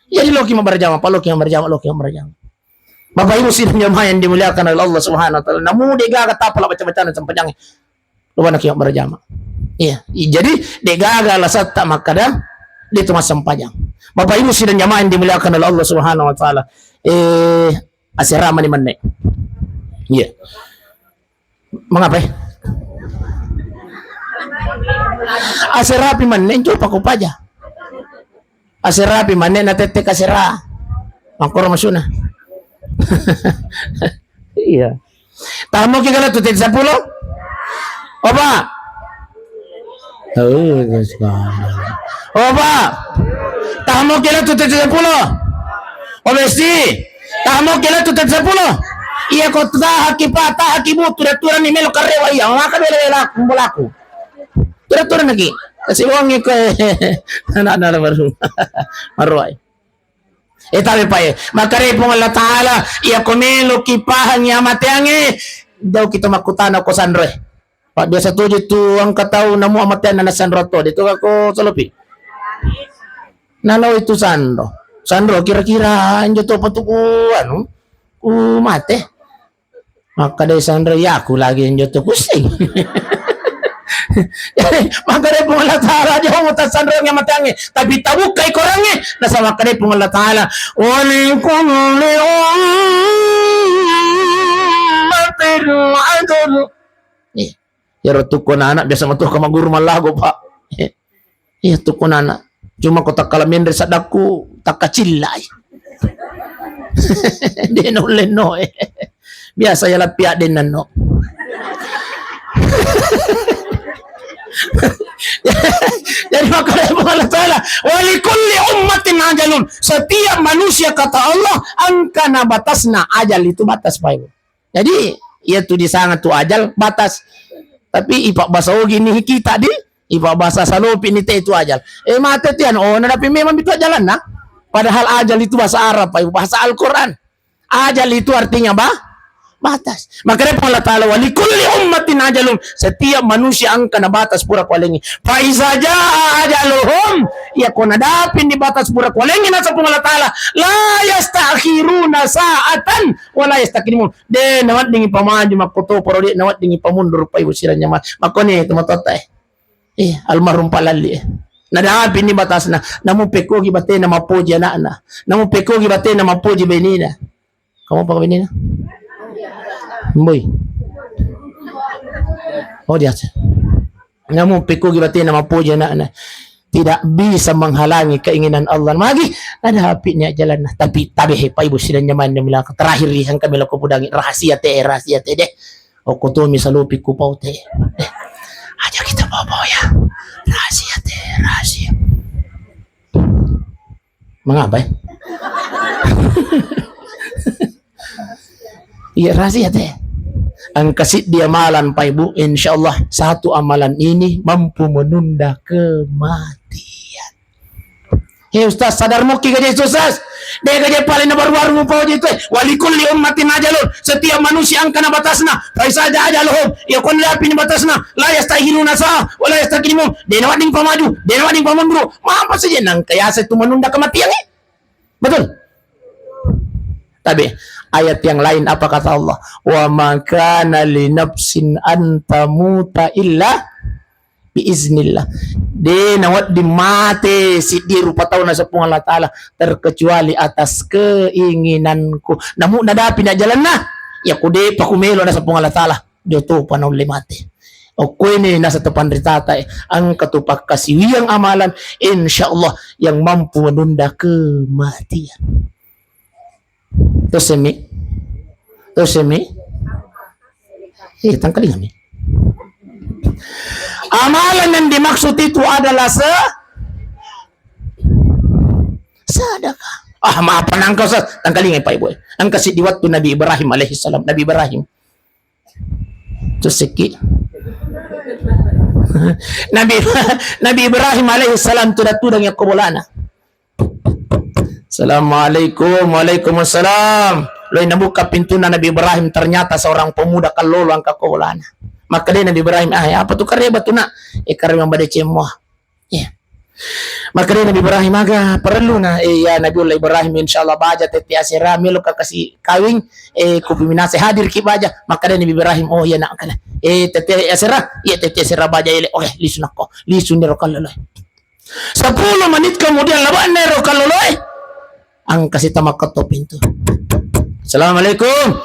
Jadi lo kita berjamaah, Pak, lo kita berjamaah, lo kita berjamaah. Bapak Ibu sidang jamaah yang dimuliakan oleh Allah Subhanahu wa Taala, namu de gaga tapala baca-bacaan sempajang. Lo mana kita berjamaah. Iya, i-, jadi de gaga alasatta makkada de tu massempajang. Bapak Ibu sidang jamaah yang dimuliakan oleh Allah Subhanahu wa Taala. Eh, asera mani menne. Iya. Mengapa? Aserapi menne, coba ko paja. Aserapi menne na tette kasera. Mangkoro masuna. Iya. Tamu ki kala tu tette sepuluh? Opa. Oh, Opa. Tamu ki kala tu tette sepuluh? Obesti. Tamu ki kala tu tette sepuluh? Iya ko tahaki pa, tahaki butu, da turani melo karewa iya. Maka bela-bela bolaku. Tura-tura naki. Kasi wongi ko. Anak-anak baru. Maruai. Eh, tapi, Pak, eh, makkeda Puang Allah Ta'ala, iya ko meloki pahang iya amateangnge, jauh kita makkutana ko sanroe. Pak, biasa toje tu engka tau namu amateanna na sanro to, de tu ko salopi. Nalo itu sanro. Sanro kira-kira injo to patuku anu, ku mate. Makkeda sanro, yaku lagi injo tu pusing. Makkeda Puang Allah Ta'ala, aja homo tassanro amateangnge, tapi tabukai korangnge, nasaba makkeda Puang Allah Ta'ala, "Wa li kulli ummatin ajal." Nih, iyaro tukku anak biasa metu ka maguru mallago, Pak. Iya, tukkunana. Cuma ko takkala menre saddakku, takkacillai. De naulle noe. Biasa ya lappi addenna no. Jadi makanya Allah Ta'ala, "Wa likulli ummatin ajalun." Setiap manusia, kata Allah, engkana batasna. Ajal itu batas, Pak Ibu. Jadi, iya tu disanga tu ajal batas. Tapi ipabbasa ogi ni kita di, ipabbasa salopi ni te itu ajal. Eh, mate tian, oh, nadapi memang itu ajalanna. Padahal ajal itu bahasa Arab, Pak Ibu, bahasa Al-Quran. Ajal itu artinya ba-, batas. Makanya Puang Allah Ta'ala, "Wa likulli ummatin ajalun." Setiap manusia engkana batas pura kualengi. "Fa iza jaa ajaluhum." Iya ko nadapi ni batas pura kualengi, nasa Puang Allah Ta'ala, "La yastakhiruna sa'atan wa la yastaqdimun." De naweddingi pamaju makkoto poro, de naweddingi pamundur, Pak Ibu sirang jamaah. Makkoni tomatoatta, eh. Eh, almarhum Pak Lalli, eh. Nadapi ni batasna, namu pekkogi batena mapoji anakna. Namu pekkogi batena mapoji benina. Kamu apa benina? Mboi. Oh, dia. Namu pekkogi batena mapoji anakna. Tidak bisa menghalangi keinginan Allah. Magi, nadapi ni jalanna. Tapi tabe he, Pak Ibu sirang jamaah yang dimuliakan. Terakhir, yang kami lakukan pudangi, rahasia te, rahasia te deh. Okko tomi salopi kupau te. Eh, aja kita bawa-bawa ya. Rahasia te, rahasia. Mengapa, eh? Iya, rahasia te. Engka siddi amalan, Pak Ibu, insya Allah satu amalan ini mampu menunda kematian. He Ustaz, sadar mukki gaje Ustaz. De gaje paling na baru-baru mupoji tu. "Wa likulli ummatin ajalun." Setiap manusia engkana batasna. "Fa iza jaa ajaluhum." Iya ko nadapi ni batasna. "La yastakhiruna sa'a wa la yastaqdimun." De nawedding pamaju, de nawedding pamundur. Mapa saja nangka yase tu menunda kematian, eh? Betul? Tapi ayat yang lain apa kata Allah? "Wa ma kana li nafsin an tamuta illa biiznillah." De nawedding mate siddi rupa tau, nasa Puang Allah Ta'ala, terkecuali atas keinginanku. Namu nadapi na jalanna, iya ko depa ku melo, nasa Puang Allah Ta'ala, jotopa naulle mate. Okkoini nasa tu panritata, eh, engka tu pakkasiwiang amalan, insya Allah, yang mampu menunda kematian. Terus semi. Terus semi. Eh, tangkalinga mi. Amalan yang dimaksud itu adalah se-, sedekah. Ah, maaf, nangka Ustaz. Tangkalinga, Pak Ibu. Engka siddi wattu Nabi Ibrahim alaihissalam. Nabi Ibrahim. Terus seki. Nabi, Nabi Ibrahim alaihissalam tudang-tudang yakko bolana. "Assalamualaikum." "Waalaikumsalam." Loi nabuka pintunna Nabi Ibrahim, ternyata seorang pemuda kallolo engka ko bolana. Makkeda Nabi Ibrahim, "Ah, apa tu kareba tu, Nak?" "Eh, kareba badeceng mua." Iya. Makkeda Nabi Ibrahim, "Aga parelluna?" "Eh, ya Nabiullah Ibrahim, insyaallah baja tette asera, melo ka kasi kawing, eh, kupiminase hadir ki baja." Makkeda Nabi Ibrahim, "Oh, iya, Nak." Makkeda, "Eh, tette asera?" "Iya, tette asera baja ele." "Oke, lisu nakko." Lisu niro kallolo. Sepuluh menit kemudian, labanna ero kalloloe, angkasi tamakkatto pintu. "Assalamualaikum."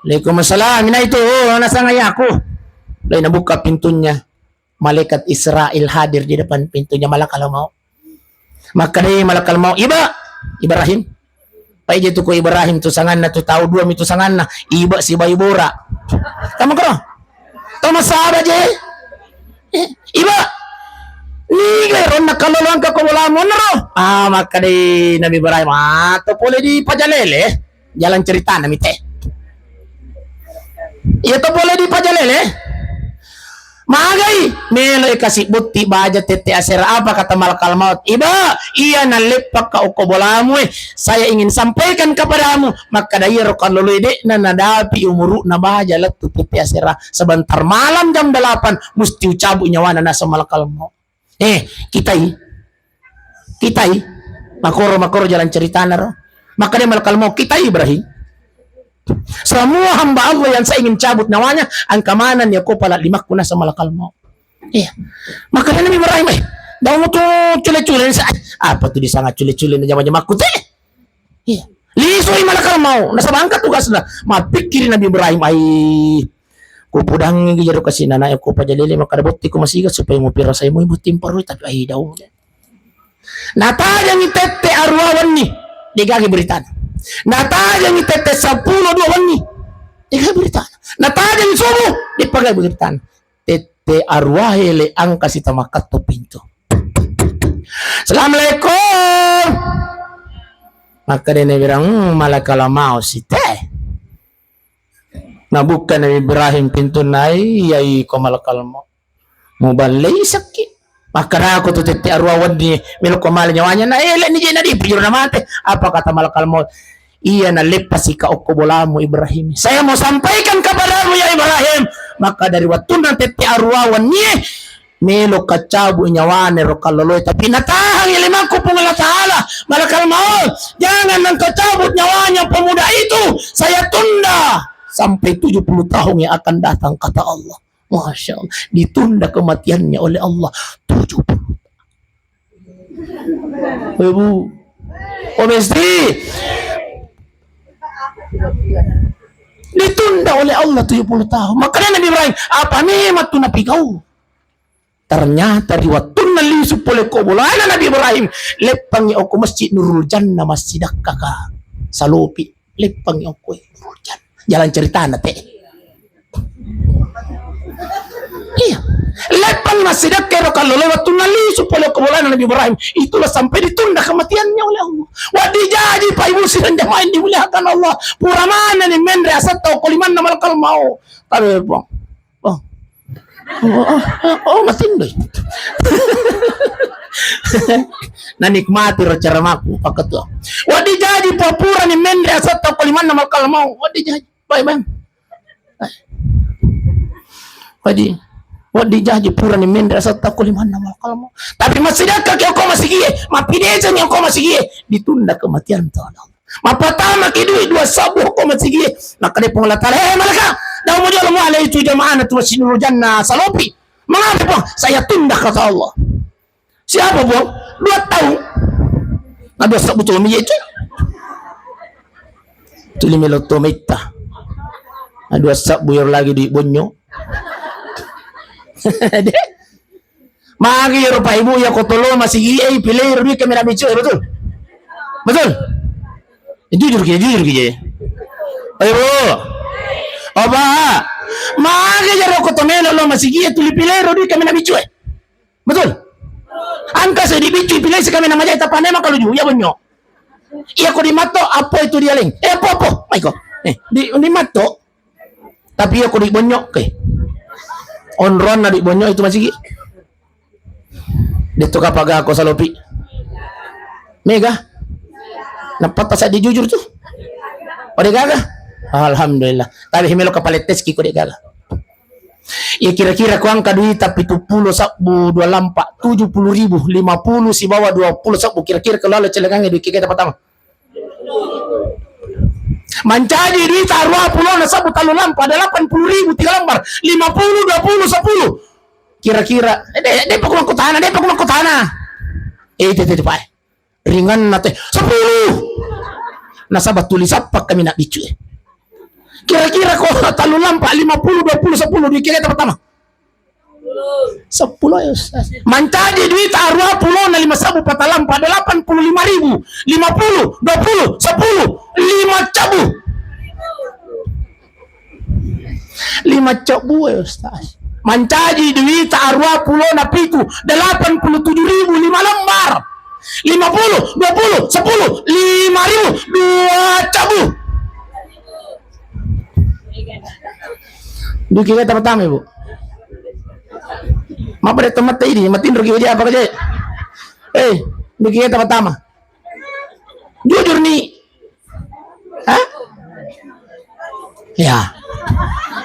"Waalaikumsalam." "Inai tu?" "Oh, nasang ayahku." Lai nabuka pintunya. Malaikat Israel hadir di depan pintunya, malakal maut. Makkeda malakal maut, "Iba, Ibrahim." Paija tu ko Ibrahim tu sanganna tu tau, dua mi tu sanganna, Iba sibawa Ibora. Tama koro? Tama saba je. Eh, Iba, niga ronna kallolo engka ko bolamu onro? Ah, makkeda Nabi Ibrahim, ah, to pole di Pajalele. Jalan ceritana mi te. Iya to pole di Pajalele. Magai, melo kasi butti baja tette asera. Apa kata malakal maut? "Iba, iya naleppakka okko bolamu e. Saya ingin sampaikan kepadamu." Makkeda iyaro kalloloe de'na nadapi umuru'na baja lettu tette asera. Sebentar malam jam delapan, musti ucabut nyawana, nasa malakal maut. Eh, kitai. Kitai. Makoro, makoro jalan ceritana ro. Makkeda malakal maut, "Kitai, Ibrahim. Semua hamba Allah yang saya ingin cabut nyawanya, engka maneng iya ko pala limakku," nasa malakal maut. Iya. Makkeda Nabi Ibrahim, "Eh, daung tu cule-cule sa-, apa tu disanga cule-cule na jama-jamakku te?" Iya. Lisui malakal maut, nasaba engka tugasna. Mappikkiri Nabi Ibrahim, "Ai, kupudangngi jero kasi nanae ko Pajalele, makkeda botti ko masiga supaya mupirasai moi botting paroi, tapi ai daung." Natajangi tette arua wenni, degaga beritana. Natajangi tette seppulo dua wenni, degaga beritana. Natajangi subuh, degaga beritana. Tet-, tette aruwae le angka sitamakatto pintu. "Assalamualaikum." Makkeda Nabi Ibrahim, "Hmm, malakal maut site." Nabukka Nabi Ibrahim pintunna, "Iya iko malakal maut. Muballei sakki." Makkedako tu tette aruwa wenni, "Melokko male nyawanya, na eleni je na dipi jero na mate." Apa kata malakal maut? "Iya, naleppasika okko bolamu Ibrahim. Saya mau sampaikan kepadamu ya Ibrahim." Maka dari wettunna tette aruwa wennie, melo kacabu nyawane ro kalloloe, tapi natahangi limangku Puang Allah Ta'ala. "Malakal maut, jangan engkau cabut nyawanya pemuda itu. Saya tunda sampai tujuh puluh tahun yang akan datang," kata Allah. Masya Allah, ditunda kematiannya oleh Allah tujuh puluh. Ibu, oh, mesti ditunda oleh Allah tujuh puluh tahun. Makanya Nabi Ibrahim, "Apa memang tu napi kau?" Ternyata ri wettunna lisu pole ko bolana Nabi Ibrahim, leppangi okko Masjid Nurul Jannah, massidakkaka salopi, leppangi okko Nurul Jannah. Jalan ceritana te. Iya. Leppangi massidakka ero kalloloe wettunna lisu pole ko bolana Nabi Ibrahim. Itulah sampai ditunda kematiannya oleh Allah. Waddi jaji, Pak Ibu sidang jamaah yang dimuliakan Allah. Pura manenni menre asetta okko limanna malakal maut. Tapi, Bang, Oh. Oh, oh, oh, oh, matindoi. Nanikmati ro ceramaku, pakketua. Waddi jaji, pura-purani menre asetta okko limanna malakal maut. Waddi jaji. Baik, Bang. Waddi, waddi jaji, purani menre asetta okko limanna malakal maut. Tapi massidakkaki okko masigie, mappidecengi okko masigie, ditunda kematian tu. Mappatamaki dui dua sabbu ko masigie. Makkeda Puang Allah Ta'ala, "Eh, malaka, dau mo jolo mualai tu jamaahna tu Masjid Nurul Jannah salopi." "Mengapa, Puang?" "Saya tunda," kata Allah. "Siapa, Puang?" "Dua tahun." "Na dua sabbu tu mi itu." Tuli melo to metta. Na dua sabbu ero lagi dui bonyo. Magi ero, Pak Ibu, iya ko tolo masigie, ipilei ro dui kaminang biccu, eh, betul? Betul? Eh, jujur ki, jujur ki, je. Pak Ibu. Oba. Magi ero ko to melo lo masigie, tuli pilei ro dui kaminang biccu, eh. Betul? Engka seddi biccu, ipilei si kaminang maja, tapane makaluju, iya bonyo. Iya ko di matto, apa itu dia leng? Eh, apa, apa? Maiko. Eh, di, di matto. Tapi iya ko di bonyo, ke. Onronna di bonyo itu masigi. Detto kapaga ko salopi. Mega. Napatta saddi jujur tu. Ode gaga. Alhamdulillah. Tapi melo kapaleteski ko de gaga. Ya kira-kira ko engka duita pitu pulo sabbu dua lampa, tujuh puluh ribu, lima puluh sibawa dua pulo sabbu, kira-kira ko lalo celengangnge dui keketa pertama. Mancaji duita aruwa pulo na sabbu tallu lampa, ada delapan puluh ribu tiga lembar, lima puluh, dua puluh, sepuluh. Kira-kira, eh, de, de pakumakku tana, de pakumakku tana. Eh, itu, itu, itu, Pak. Ringanna te, sepuluh. Nasaba tuli sappa kaminang biccu, eh. Kira-kira ko tallu lampa, lima puluh, dua puluh, sepuluh, dui keketa pertama. Sepuluh, ya, Ustaz. Mancaji duita aruwa pulo na lima sabbu patalampa, delapan puluh lima ribu, lima puluh, dua puluh, sepuluh, lima cabbu. Lima cabbu, ya, Ustaz. Mancaji duita aruwa pulo na pitu, delapan puluh tujuh ribu lima lembar. Lima puluh, dua puluh, sepuluh, lima ribu, dua cabbu. Dui keketa pertama, Ibu. Mapa de temata ini, matinro ki dia apa aja. Eh, dui keketa pertama. Jujur ni. Hah? Ya.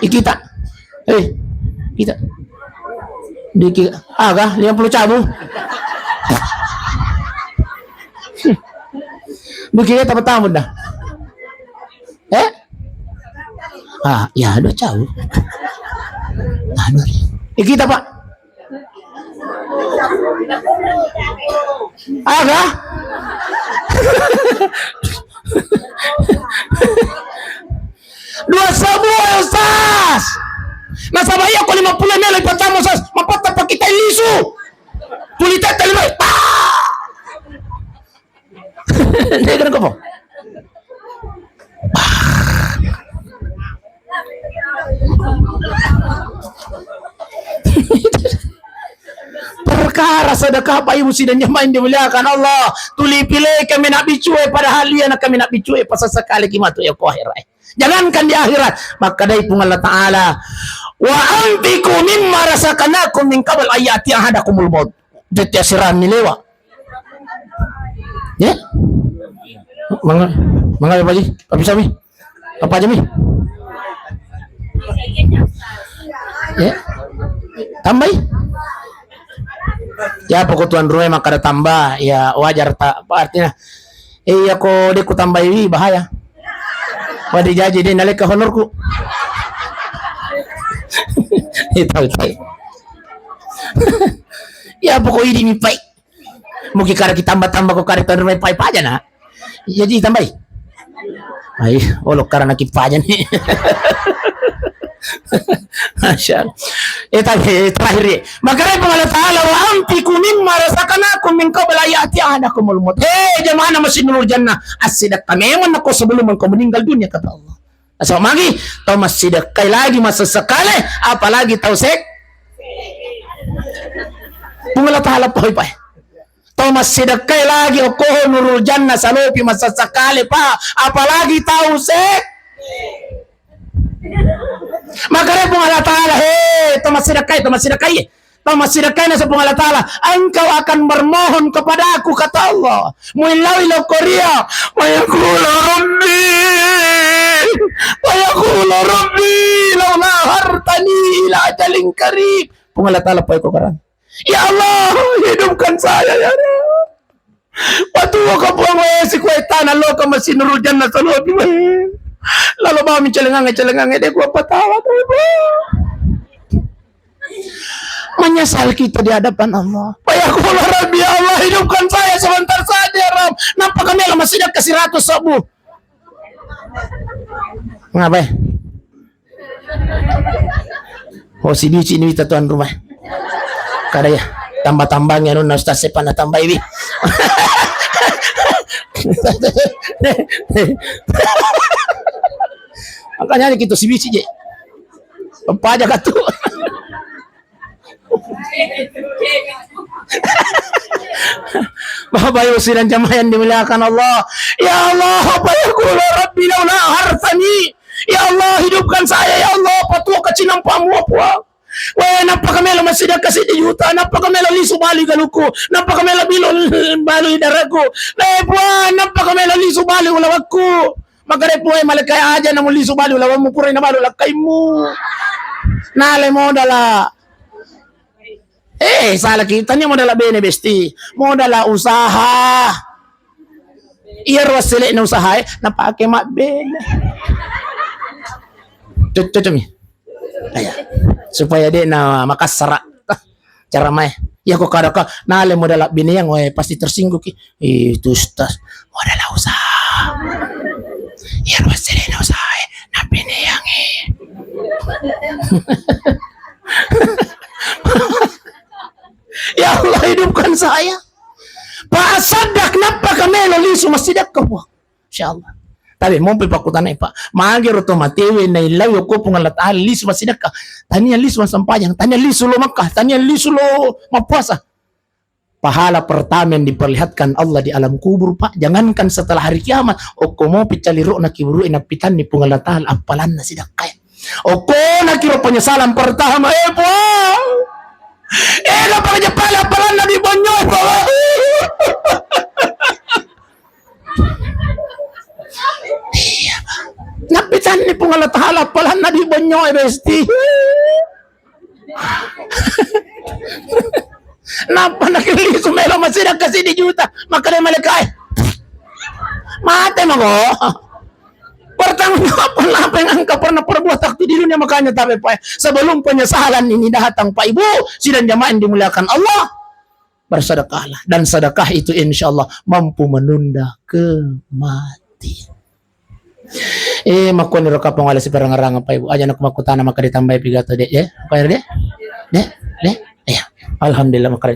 Ikita. Eh, kita. Diki, aga, lima puluh cabbu. Diki, kita pertama dah. Eh? Ah, ya, dua cabbu. Anu. Ikita, Pak. Aga? Dua sabbu, Ustaz. Nasaba iya ko lima puluh melo ipatamu, Ustaz. Mapatta pakita lisu. Tuli tette lima. Ah! Dia kena kopo. Tara sedekah, Pak Ibu sidang jamaah yang dimuliakan Allah. Tuli pilih kami nak bicue, padahal dia nak kami nak bicue, pasal sekali kimatu ya ko akhirat. Jangankan di akhirat, makkadai Puang Allah Ta'ala, "Wa anfiqu mimma razaqnakum min qabl an ya'tiya ahadakumul maut." Detia sirani lewa. Ya? Mangga, mangga Pak Haji, Pak Bisa mi. Apa aja mi? Ya? Tambai? Ya, pokok tuan rumah makkada tambah, ya wajar tak, apa artinya? Eh, iya ko de ku tambai wi bahaya. Wadi jaji de naleka honorku. Eh, tahu, tahu. Ya, pokok ini mi pai. Muki kada ki tambah-tambah ko kada tuan rumah pai paja na. Jadi tambai. Ai, olok karena ki paja ni. Masya Allah. Eh, tapi, eh, terakhir ya. Makanya Puang Allah Ta'ala, "Wa anfiqu mimma razaqnakum min qabl an ya'tiya ahadakumul maut." Hei, jamaah Masjid Nurul Jannah, assidakka memang nako sebelum engkau meninggal dunia, kata Allah. Asal magi, tau massidakkai lagi masa sekali, apalagi tau sek. Puang Allah Ta'ala pahoi pai. Tau massidakkai lagi okko Nurul Jannah salopi masa sekali, Pak, apalagi tau sek. Makanya Puang Allah Ta'ala, he, tau massidakkai, tau massidakkai, tau massidakkai, naseng Puang Allah Ta'ala, "Engkau akan bermohon kepadaku," kata Allah. Muillawi lokkoria, "Wa yaqulu rabbi, wa yaqulu rabbi laula akhartani ila ajalin qarib." Puang Allah Ta'ala pahoi ko karang. Ya Allah, hidupkan saya ya Rabb. Patuo ka Puang, eh, sikuai tanah lo ka Masjid Nurul Jannah salopi, eh. Lalu bawa mi celengange, celengange, de gua patawa tu, Puang. Menyesal kita di hadapan Allah. Wa yaqulu rabbi, ya Allah, hidupkan saya sebentar saja, Rabb. Nampa kami masih dekat seratus sabu. Ngapai? Oh, si bicik ni wita tuan rumah. Kada ya, tambah-tambangi anunna ustaz sepa na tambahi wi. Makanya ni kita si bicik je. Apa aja katu. Bapak Ibu sidang jamaah yang dimuliakan Allah. Ya Allah, apa yaqulu rabbi laula akhartani. Ya Allah, hidupkan saya, ya Allah, patuo ka cinampa mua, Puang. Weh, nappa ka melo massidekka siddi juta, nappa ka melo lisu balu galukku, nappa ka melo bilu balu daraku. Weh, Puang, nappa ka melo lisu balu ulawakku. Makare Puang, malekkai aja namu lisu balu ulawammu, purai na balu lakkaimu. Nale modala. Eh, salaki, tania modala bene besti, modala usaha. Iyaro wassele'na usahae napake mabbene. Cocok mi. Iya. Supaya de na makassara. Cara mae. Iya ko kada ka nale modala bineang, wae pasti tersinggung ki. Itu ustaz, modala usaha. Iyaro wassele'na usahae nabineangi. Ya Allah, hidupkan saya. Pak Sadak, nappa ka melo lisu massidekka, Puang? Insyaallah. Tapi mompi pakkutanai, Pak. Magi ro to matewe naillawi okko Puang Allah Ta'ala lisu massidekka. Tania lisu massempajang, tania lisu lo Makkah, tania lisu lo mappuasa. Pahala pertama yang diperlihatkan Allah di alam kubur, Pak. Jangankan setelah hari kiamat, okko mopi caliro'na kiburu'e nappitanni Puang Allah Ta'ala appalanna sidekkae. Okkonaki ro penyesalan pertama, eh, Puang. Eh, gappa jeppala appalanna di bonyo, Puang. Iya, Pak. Nappitanni Puang Allah Ta'ala appalanna di bonyo, eh, besti. Nappa nakilisu melo massidekka siddi juta, makkeda malaikae, "Mate mako." Pertanggungjawaban apa yang engkau pernah perbuat waktu di dunia, makanya tapi, Pak, sebelum penyesalan ini datang, Pak Ibu, sidang jamaah yang dimuliakan Allah, bersedekahlah. Dan sedekah itu insya Allah mampu menunda kematian. Eh, makkuani ro kapang wala siparangarang apa ibu. Aja nak makkutana maka ditambahi pigato, Dek, ya. Apa ya, Dek? Dek, Dek. Iya. Alhamdulillah maka.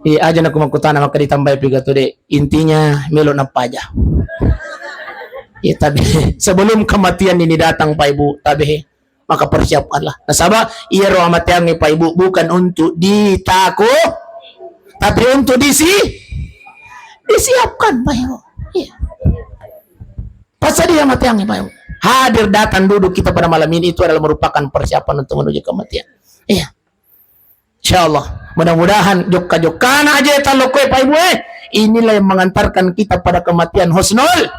Iya, aja nak makkutana maka ditambahi pigato, Dek. Intinya melo napaja. Ya, tapi sebelum kematian ini datang, Pak Ibu, tapi Maka persiapkanlah. Nasaba iyaro amateangnge, Pak Ibu, bukan untuk ditaku, tapi untuk disi-, disiapkan, Pak Ibu. Iya. Passadia amateangnge, Pak Ibu. Hadir datang duduk kita pada malam ini itu adalah merupakan persiapan untuk menuju kematian. Iya. Insyaallah. Mudah-mudahan jokka-jokkana aja tallokkoe, Pak Ibu, eh. Inilah yang mengantarkan kita pada kematian husnul.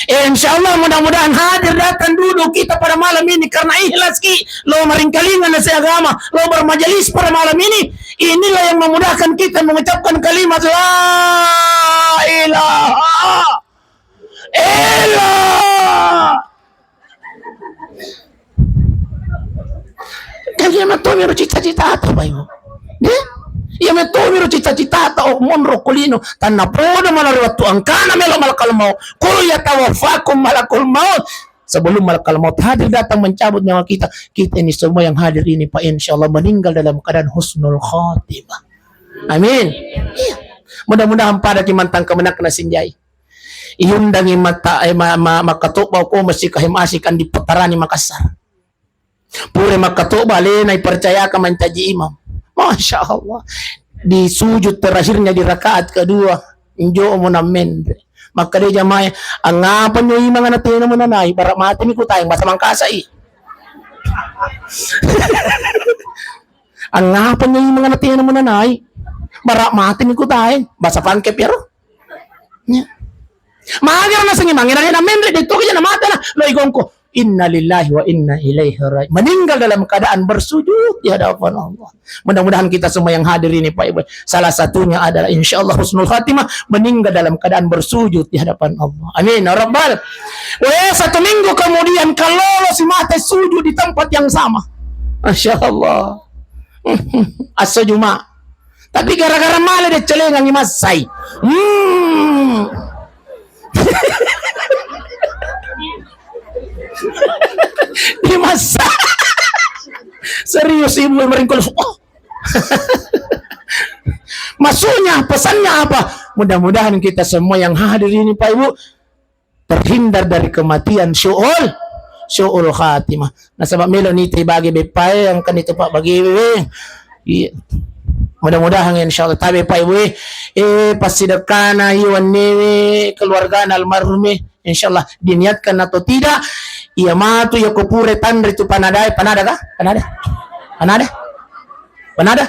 Eh, insyaallah, mudah-mudahan hadir datang duduk kita pada malam ini karena ikhlas ki lo maringkalinga nasi agama, lo bermajelis pada malam ini. Inilah yang memudahkan kita mengucapkan kalimat la ilaha illallah. Kan iya metto miro cita-citata, Pak Ibu. Iya? Iya metto miro cita-citata, oh, monro ko lino. Tannapodo mala ri wettu engkana melo malakal maut. Qul yatawaffakum malakul maut. Sebelum malakal maut hadir datang mencabut nyawa kita, kita ini semua yang hadir ini, Pak, insyaallah meninggal dalam keadaan husnul khatimah. Amin. Iya. Mudah-mudahan pada ki mantang kemenakna sinjai. Iundangi mata, eh, ma-, ma-, makkatobba ko masih kahim asik kan di petarani Makassar. Pura makkatobba alena ipercayakan mancaji imam. Masya Allah. Di sujud terakhirnya di rakaat kedua, injo mo nammenre. Makkeda jamaah, "Angngapa nyo imang ana tena menanai? Bara mate mi kutaeng, bahasa Mangkasa i." "Angngapa nyo imang ana tena menanai? Bara mate mi kutaeng, bahasa Pangkep iyaro." Ya. Magara nasengi mangera de na menre de toki jana mata na lo igongko. Innalillahi wa inna ilaihi raji-, meninggal dalam keadaan bersujud di hadapan Allah. Mudah-mudahan kita semua yang hadir ini, Pak Ibu, salah satunya adalah insyaallah husnul khatimah, meninggal dalam keadaan bersujud di hadapan Allah. Amin ya rabbal. Weh, satu minggu kemudian kalau si mate sujud di tempat yang sama. Masya Allah. Asso Juma. Tapi gara-gara male de celengangi massai. Hmm. Di massa. Serius ibu meringkul. Oh. Maksudnya, pesannya apa? Mudah-mudahan kita semua yang hadir ini, Pak Ibu, terhindar dari kematian su'ul, su'ul khatimah. Nasaba melo ni te bagi beppae, angkani tu Pak bagi we. Iya. Mudah-mudahan insyaallah tabe Pak Ibu, eh, passidekkana i wennewe keluargana almarhum e, insyaallah diniatkan atau tidak, iya matu iya ko pura tanre tu panadae, panada kah? Panada? Panada? Panada?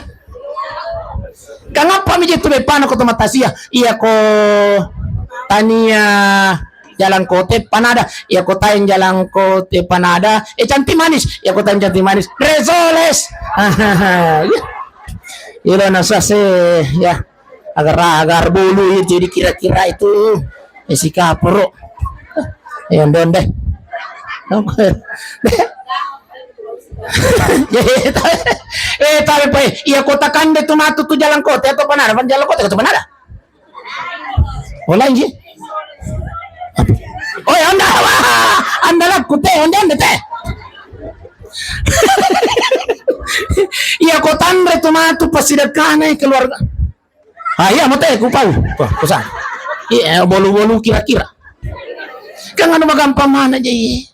Kangappa mi je tu beppana ko to matasia? Iya ko tania jalangkote panada, iya ko taeng jalangkote panada, eh, cantik manis, iya ko taeng cantik manis, resoles. Iya. Ilo nasase, ya. Agar-agar bulu itu dikira-kira itu, eh, si kapuro. Eh, onde-onde. Eh, tapi, Pak, iya ko takande tu matu tu jalangkote atau panada, pan jalangkote atau panada? Ola inji. Oh, ya, anda, wah, anda laku te, anda, anda te. Iya ko tanre tu matu passidekkana keluarga. Ah, iya, mo te, ku pau. Wah, kusa. Iya, bolu-bolu kira-kira. Kan anu magampang mana je, iya.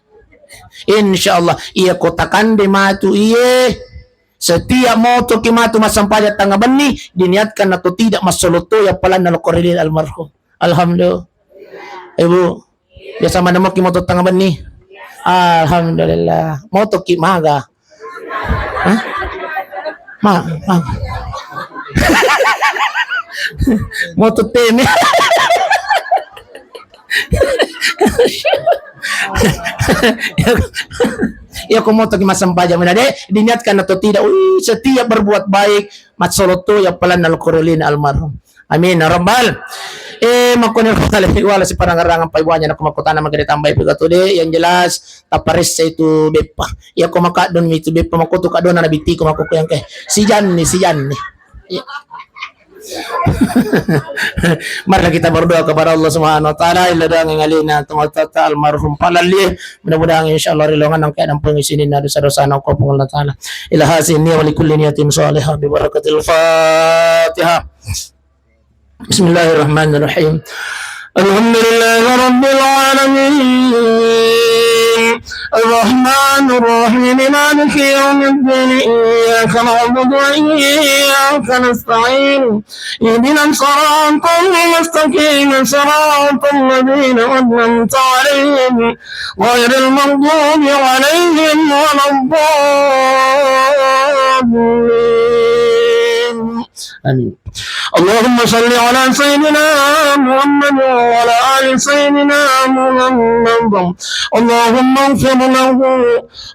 Insyaallah, iya ko takande matu, iye. Setiap motoki matu massempajang tengnga benni, diniatkan atau tidak, massolotto ya palanna lokko ri almarhum. Alhamdulillah. Ibu, biasa mana moki moto tengnga benni? Alhamdulillah. Motoki maga? Hah? Ma, ma. Moto teme. Ya, ko motoki massempajang mana de, diniatkan atau tidak, wih, setiap berbuat baik, massolotto ya palanna lokko ri almarhum. Amin ya rabbal. Eh, makkoni wala siparangarang apa ibuanya nak makkutana magede tambai pegatu de, yang jelas taparessa itu beppa. Ya ko makadon itu beppa, makkutu kadona nabi tiko makkuku yang ke. Sijanni, sijanni. Ya. Marilah kita berdoa kepada Allah Subhanahu wa Ta'ala, illa dengan alina tunggal tata almarhum palalli. Mudah-mudahan insyaallah rilongan nangke dan pengisinin dosa-dosa nangko Allah Ta'ala. Ila hasil niat wa likulli niatin salihah bi barakatil Fatihah. Bismillahirrahmanirrahim. Alhamdulillahi rabbil alamin. Arrahmanir الرحيم. مالك يوم الدين. إياك نعبد وإياك نستعين. اهدنا الصراط المستقيم. صراط الذين أنعمت عليهم غير المغضوب عليهم ولا الضالين. آمين. اللهم صل على سيدنا محمد وعلى آل سيدنا محمد. اللهم اغفر له،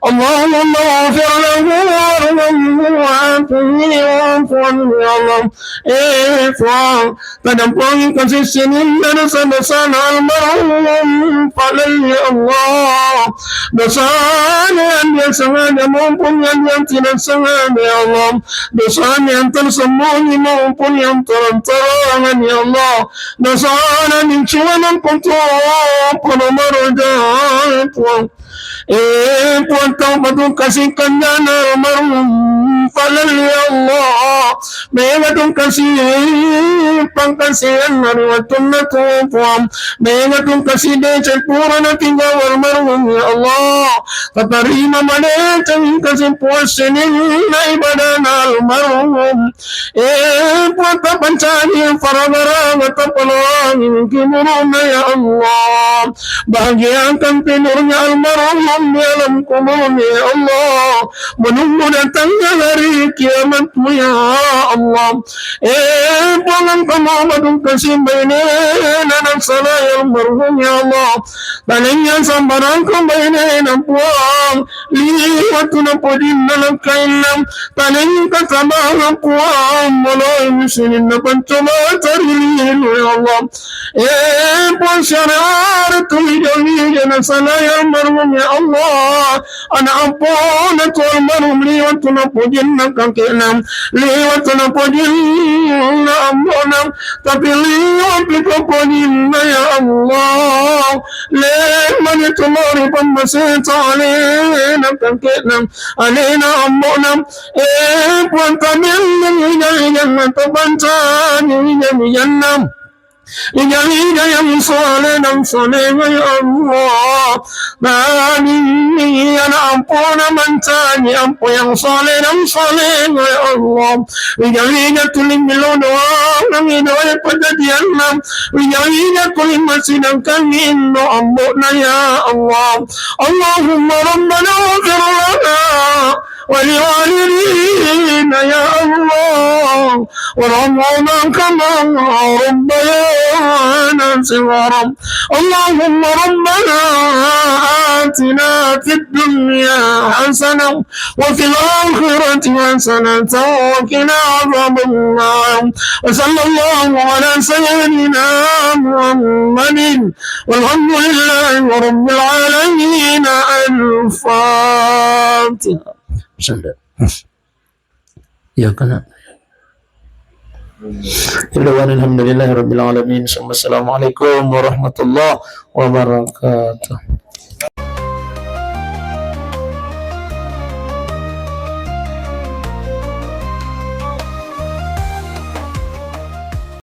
اللهم اغفر له وارحمه وعافه واعف عنه يا الله. Eh, Puang, tadampoangi kasi sininna dosa-dosana almarhum Fa'lal ya Allah. Dosana yang dia sengaja maupun yang dia tidak sengaja ya Allah. Dosana yang tersembunyi maupun yang terang-terangan ya Allah. Dosana mincuanan kotor pada marajai Puang. Eh, Puang, tau matu kasih kanjana almarhum Fa'lal ya Allah. Mega tu kasih pangkasihan dari wattunna tu Puang. Mega tu kasih deceng pura na tinggal almarhum ya Allah. Tatarima madeceng kasih puas sininna ibadana almarhum. Eh, Puang, tapancani faraga-raga, tapaloangi kuburuna ya Allah. Bahagiakan tidurnya almarhum di alam kuburnya ya Allah. Menunggu datangnya hari kiamatmu ya Allah. Eh, Puang, engka mau madung kasih bainena nasalai almarhum ya Allah. Tanengnya sambarangka bainena Puang. Liwat tu napojinna nakainna. Tanengka sabarang Puang, moloi sininna pancoba tarililu ya Allah. Eh, Puang, syariat tu wija-wija nasalai almarhum ya Allah. Anak ampona tu almarhum liwat tu napojinna kakekna. Liwat tu napojinna ambona. Tapi liwat tu napojinna ya Allah. Lemani tu mari pammaseta alena kakekna. Alena ambo'na, eh, Puang, tabelleng wija-wijanna, tapancani wija-wijanna. Wija-wija yang soleh dan soleha ya Allah. Tabelleng anak ampo'na, mancani ampo yang soleh dan soleha ya Allah. Wija-wija tuli millau doa, nang doa pajadianna. Wija-wija tuli masidangkan indo ambo'na ya Allah. اللهم ربنا اغفر لنا ولوالدينا يا الله، وارحمهما كما ربيانا صغارا. اللهم ربنا آتنا في الدنيا حسنة وفي الآخرة حسنة وقنا عذاب النار. وصلى الله على سيدنا محمد والحمد لله رب العالمين. الفاتحة. بسم الله. إياك نعبد. الحمد لله رب العالمين. ثم السلام عليكم ورحمة الله وبركاته.